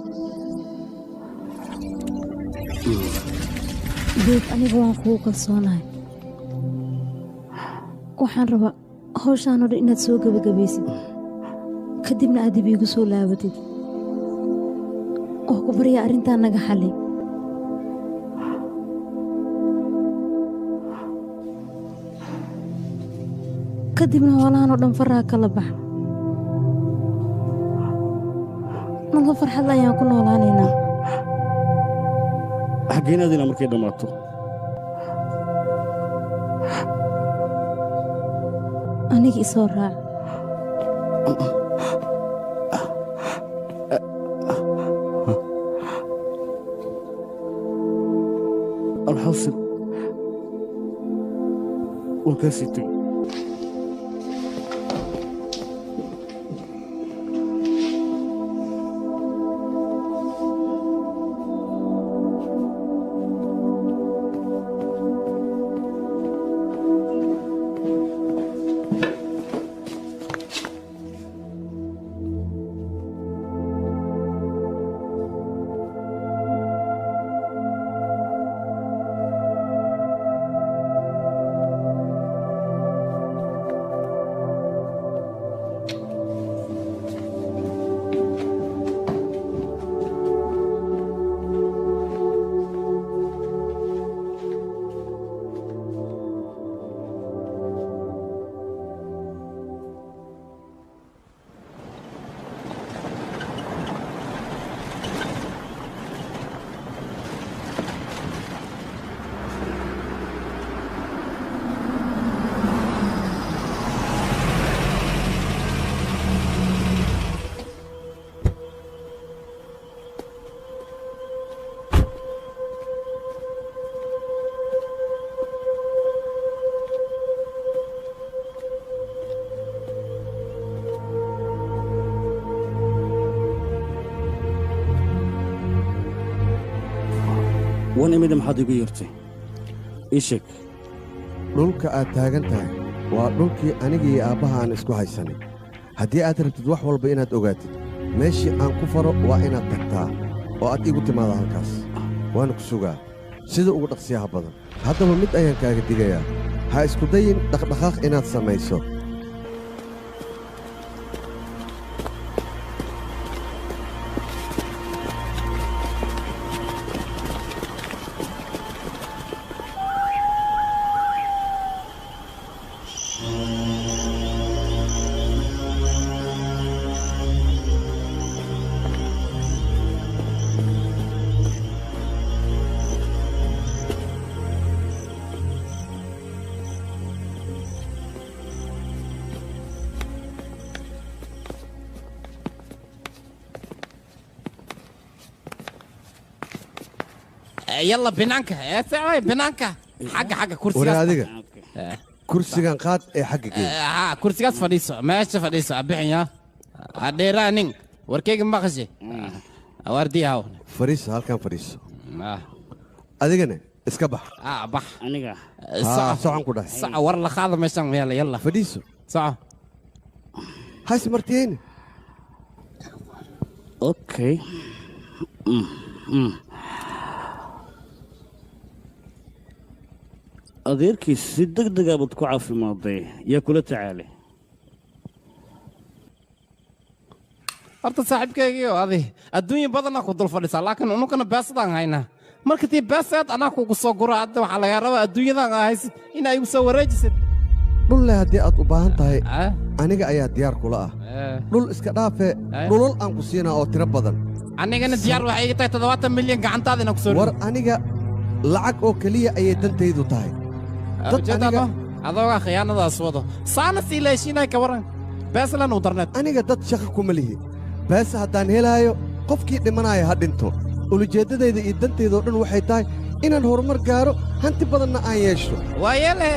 Deef, anigu waan kugu kalsoonahay. Waxaan rabaa hawshaan oo dhan inaad soo gebagabaysid, kadibna aad dib iigu soo laabatid. Oo ku barya, arrintaa naga xalli. Kadibna hoolahan oo dhan faraha kala bax. Nolol farxad ayaan ku noolaanaynaa. Xaggeenaadina markay dhammaato? Aniga isoo raac. Alxasil waan kaa sii tegey. Waan imida, maxaad igu yeertay? Ii sheeg. Dhulka aad taagan tahay waa dhulkii aniga iyo aabbaha aan isku haysanay. Haddii aad rabtid wax walba inaad ogaatid, meeshii aan ku faro waa inaad tagtaa oo aad iigu timaada halkaas. Waana ku sugaa sida ugu dhaqsiyaha badan. Haddaba mid ayaan kaaga digayaa: ha isku dayin dhaqdhaqaaq inaad samayso. يلا بنانكا يا سعوي بنانكا حق حق كرسي. Waree adiga, kursigan qaad ee xagga gee. ها kursigaas fadhiiso, meesha fadhiiso abixinya hadheeraanin warkeyga maqashe waardiyahaw. Fadhiiso halkan, fadhiiso. Adigana iska bax. Bax. Aniga? Haa, socon ku dhahay. Saca war la qaado meeshan yaala, yalla. Fadhiiso. Soco. Hays martiyeyne. Okay. Adeerkiis si deg degaabad ku caafimaaday, yaa kula tacaalay? Horta saaxiibkaygiio, adi adduunya badanaa ku dul fadhisaa, laakiin unukana beesadaan haynaa. Marka tii beeseed anaa kugu soo gura hadda waxaa lagaa rabaa adduunyadan aa haysid inaa igu soo wareejisid. Dhulle haddii aad u baahan tahay aniga ayaa diyaar kula ah. Dhul iska dhaafee dhulal aan ku siinaa oo tiro badan. Anigana diyaar waxay iga tahay 70 milyan gacantaada inaan ku soo War aniga lacag oo keliya ayay dantaydu tahay. Dad aniga adoogaa khiyaanadaas wado saana sii leeshiinay ka waran beeslan u darneed. Aniga dad shaqo kuma lihi. Beesa haddaan helaayo qofkii dhimanaya ha dhinto. Ulujeeddadayda iyo dantayda oo dhan waxay tahay inaan horumar gaaro hanti badanna aan yeesho. Waayele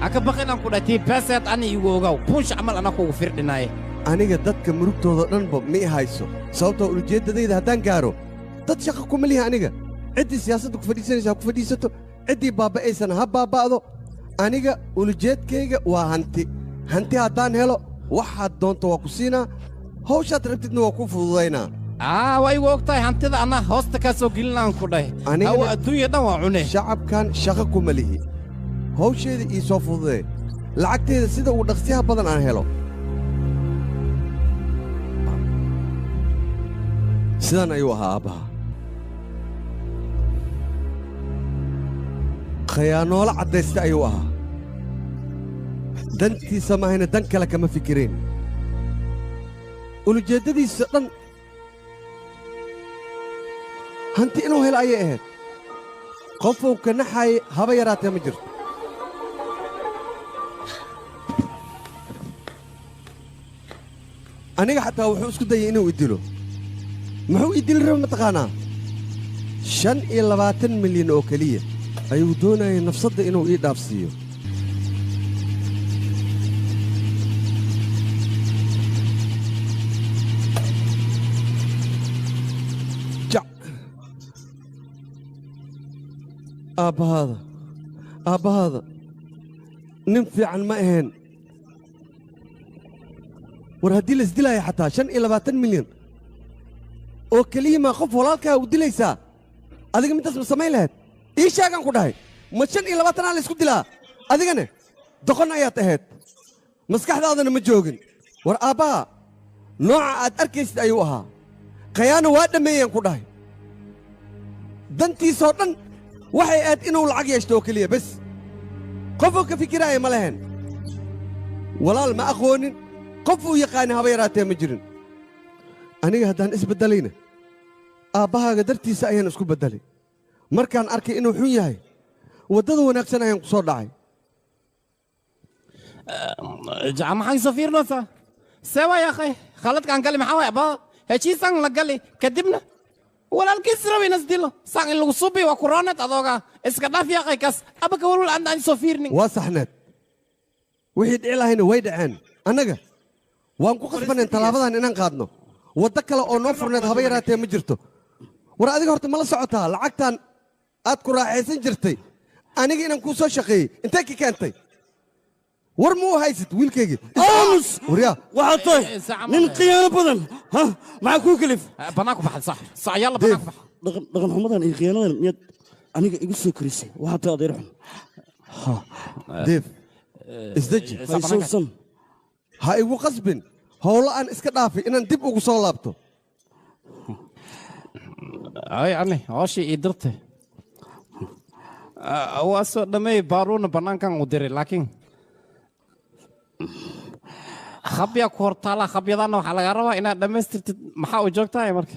haka baqin aan ku dhahay tii beeseed ani igu ogaw buunsh camal anaa kugu firdhinaaye. Aniga dadka murugtooda dhanba ma i hayso sababtoo ulujeeddadayda haddaan gaaro dad shaqo kuma lihi aniga. Ciddii siyaasadda ku fadhiisanaysa ha ku fadhiisato, ciddii baaba'aysana ha baaba'do. Aniga ulujeedkayga waa hanti. Hanti haddaan helo waxaad doonto waa ku siinaa, hawshaad rabtidna waa ku fududaynaa. Waa igu og tahay hantida anaa hoosta kaa soo gelinaan ku dhahay. Hawa adduunya dhan waa cune. Shacabkan shaqo kuma lihi. Hawsheeda ii soo fududee lacagteeda sida uu dhaqsiyaha badan aan helo. Sidan ayuu ahaa aabbaha. Khayaanoolo caddaysta ayuu ahaa. Dantiisa maahayna dan kale kama fikireen. Ulujeeddadiisa dhan hanti inuu helo ayay ahayd. Qofuu ka naxaayay haba yaraatee ma jirto. Aniga xataa wuxuu isku dayay inuu i dilo. Muxuu i dili raba mataqaanaa? 25 milyan oo keliya ayuu doonayay nafsadda inuu ii dhaafsiiyo. Jac. Aabbahaada, aabbahaada nin fiican ma ahayn. War haddii la isdilaayo xataa 25 milyan oo keliya maa qof walaalkaa u dilaysaa? Adiga midtaas ma samayn lahayd? Ii sheegaan ku dhahay, ma 25 aa la isku dilaa? Adigane doqon ayaad ahayd, maskaxdaadana ma joogin. War aabbaha nooca aad arkaysid ayuu ahaa. Khayaano waa dhammeeyaan ku dhahay. Dantiisoo dhan waxay ahayd inuu lacag yeeshto oo keliya bes. Qofuu ka fikiraaya ma lahayn. Walaal ma aqoonin, qof uu yaqaani haba yaraatee ma jirin. Aniga haddaan isbeddelayna aabbahaaga dartiisa ayaan isku beddelay. Markaan arkay inuu xun yahay waddada wanaagsan ayaan ku soo dhacay. Maxaan soo fiirinaysaa? See waa yaaqay khaladkaan gali maxaa waay abaa heshiisaan la gali kadibna walaalkiis raba inas dilo saan in lagu subi waa kurooneed adooga iska dhaaf yaaqay kaas aba ka walwal aan aan soo fiirinin. Waa saxneed. Wixii dhici lahayna way dhaceen. Annaga waan ku khasbaneen tallaabadan inaan qaadno. Waddo kale oo noo furneed haba yaraatee ma jirto. War adiga horta ma la socotaa lacagtan aad ku raaxaysan jirtay aniga inaan kuu soo shaqeeyey intee ka keentay? War ma u haysid wiilkaygii? Aamus! Waryaa waxaad tahay nin khiyaano badan. Ha maxaa kuu kalif? Bannaan ku baxay sax sax yalla bannaan ku bax. Dhaqan xumadan iyo khiyaanadan miyaad aniga igu soo korisay? Waxaad tahay adeer xun. Deef isdeji. Haysuusan. Ha igu qasbin howlo aan iska dhaafay inaan dib ugu soo laabto. Ay ani hawshii ii dirtay waa soo dhammeeyey baaruuna bannaankan u diray laakiin khabya ku hortaala khabyadaana waxaa lagaa rabaa inaad dhammaystirtid. Maxaa u joogtahay marka?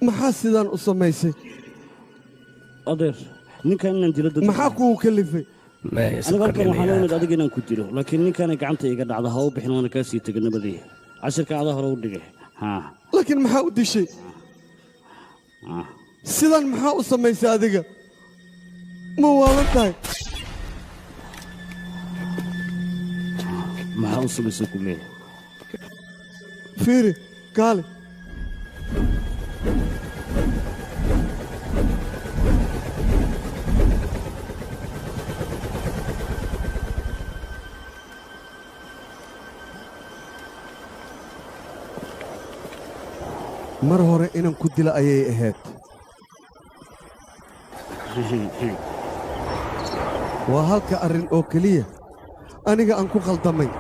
Maxaa sidaan u samaysay? Adeer, ninkan inaan dilo dad maxaa kugu kalifay? Aniga halkan waxaan u imid adiga inaan ku dilo, laakiin ninkaanay gacanta iga dhacda ha u bixin waana kaa sii tegay nabadii. Cashirka adaa hore u dhigay. Laakiin maxaa u dishay? Sidan maxaa u samaysay adiga? Ma waalan tahay? Maxaa u samaysay ku leeyahay? Fiiri, kaale. Mar hore inaan ku dila ayay ahayd. Waa halka arrin oo keliya aniga aan ku khaldamay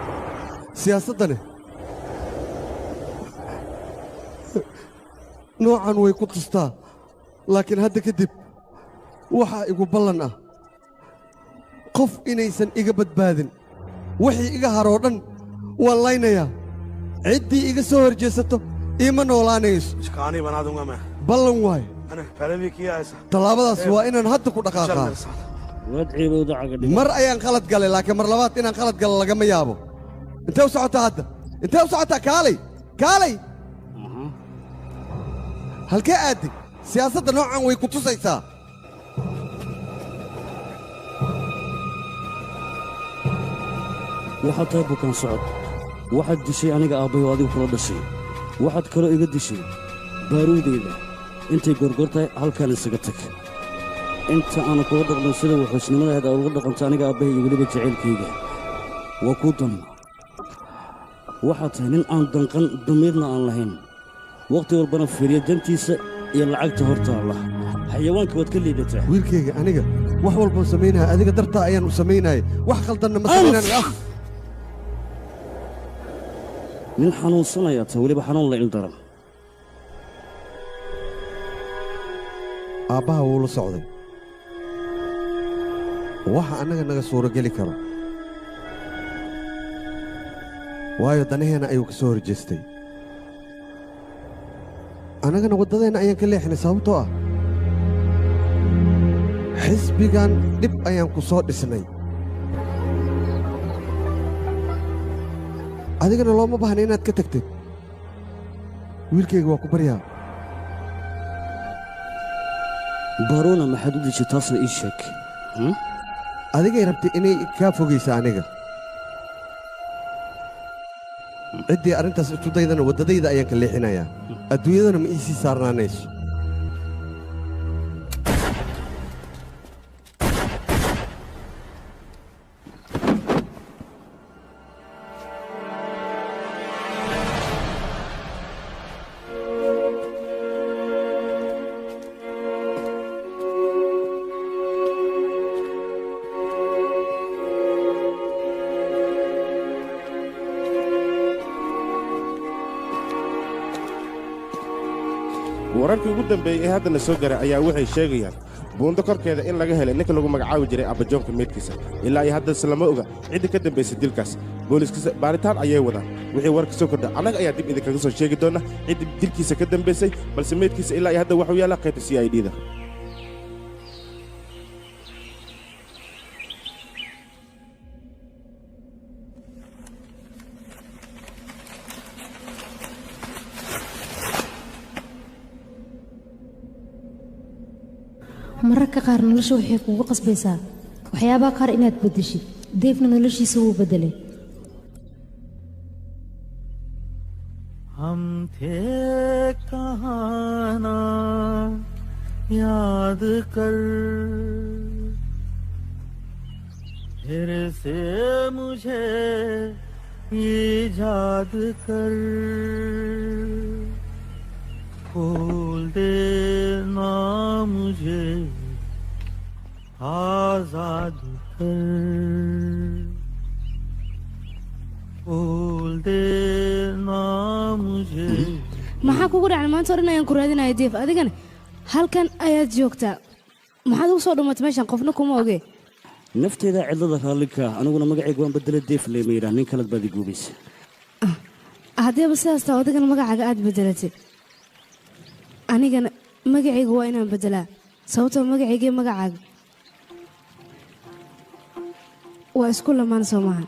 siyaasaddane noocan way ku tustaa, laakiin hadda kadib waxaa igu ballan ah qof inaysan iga badbaadin. Wixii iga haroo dhan waan laynayaa. Ciddii iga soo hor jeesato iima noolaanayso. कहानी बना दूंगा मैं। Ballan waaye. मैंने पहले भी किया ऐसा। Tallaabadaas waa inaan hadda ku चल dhaqaaqaa. मेरे साथ। Waad ceebowda cagadhiga. Mar ayaan khalad galay, laakiin mar labaad inaan khalad galo lagama yaabo. Intee u socotaa hadda? Intee u socotaa? Kaalay, kaalay. Halkee aaday? Siyaasadda noocan way ku tusaysaa. Waxaad tahay bukaan socod. Waxaad dishay aniga aabbahay oo adigu kula dhashay. Waxaad kaloo iga dishay baaruudayda. Intay goorgoor tahay halkaan isaga tag. Inta aanu kula dhaqmin sida wuxuusnimada ahayd aad uga dhaqanto aniga aabbahay iyo weliba jacaylkayga waa kuu dan. Waxaad tahay nin aan danqan, damiirna aan lahayn, wakhti walbana fiiriya dantiisa iyo lacagta hor taalla. Xayawaanka waad ka liidataa. Wiilkayga, aniga wax walbaan samaynaya adiga dartaa ayaan u samaynayay. Wax khaldanna ma samaynaan. Nin xanuunsanayaa tahay, weliba xanuun la ildaran. Aabbaha wuu la socday waxa annaga naga suurogeli karo, waayo danaheenna ayuu ka soo hor jeestay, annagana waddadeenna ayaan ka leexinay, sababtoo ah xisbigan dhib ayaan ku soo dhisnay. Adigana looma baahna inaad ka tagtid. Wiilkayga, waa ku baryaa. Baruuna maxaad u dishay? Taasna ii sheeg. Adigay rabtay inay kaa fogaysa aniga. Ciddii arrintaas isku daydana waddadayda ayaan ka leexinayaa, adduunyadana ma ii sii saarnaanayso. Wararkii ugu dambeeyey ee haddana soo garay ayaa waxay sheegayaan buundo korkeeda in laga helay ninka lagu magacaabi jiray Abbajoonka meydkiisa. Ilaa iyo haddase lama oga cidda ka dambaysay dilkaas. Booliiskiisa baaritaan ayay wadaan. Wixii warka soo kordha annaga ayaa dib idinkaga soo sheegi doona cidda dilkiisa ka dambaysay, balse meydkiisa ilaa iyo hadda waxuu yaallaa qaybta CID-da. Mararka qaar nolosha waxay kugu qasbaysaa waxyaabaha qaar inaad beddeshid. Deefna noloshiisa wuu beddelay. हम थे कहाँ ना याद कर, फिर से मुझे ईजाद कर, खोल देना मुझे आजाद कर, खोल देना मुझे। Maxaa kugu dhacay? Maanta o dhan ayaan ku raadinaya Deef, adigana halkan ayaad joogtaa. Maxaad ugu soo dhumatay meeshan? Qofna kuma oge. Nafteeda cidlada raalli ka ah. Aniguna magacayga waan bedela, Deef lema yidhaah. Nin kalad baad i guubaysa. Haddiiba sidaas taa adigana magacaaga aad bedelatay, anigana magacayga waa inaan bedelaa, sababtoo magacayga iyo magacaaga waa isku lamaan, soo maaha?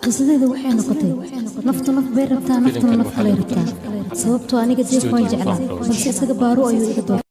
Qisadeeda waxay noqotay naftu naf bay rabtaa, naftuna naf kalay rabtaa, sababtoo aniga Deef waan jeclaa, balse isaga Baaro ayuu iga doortay.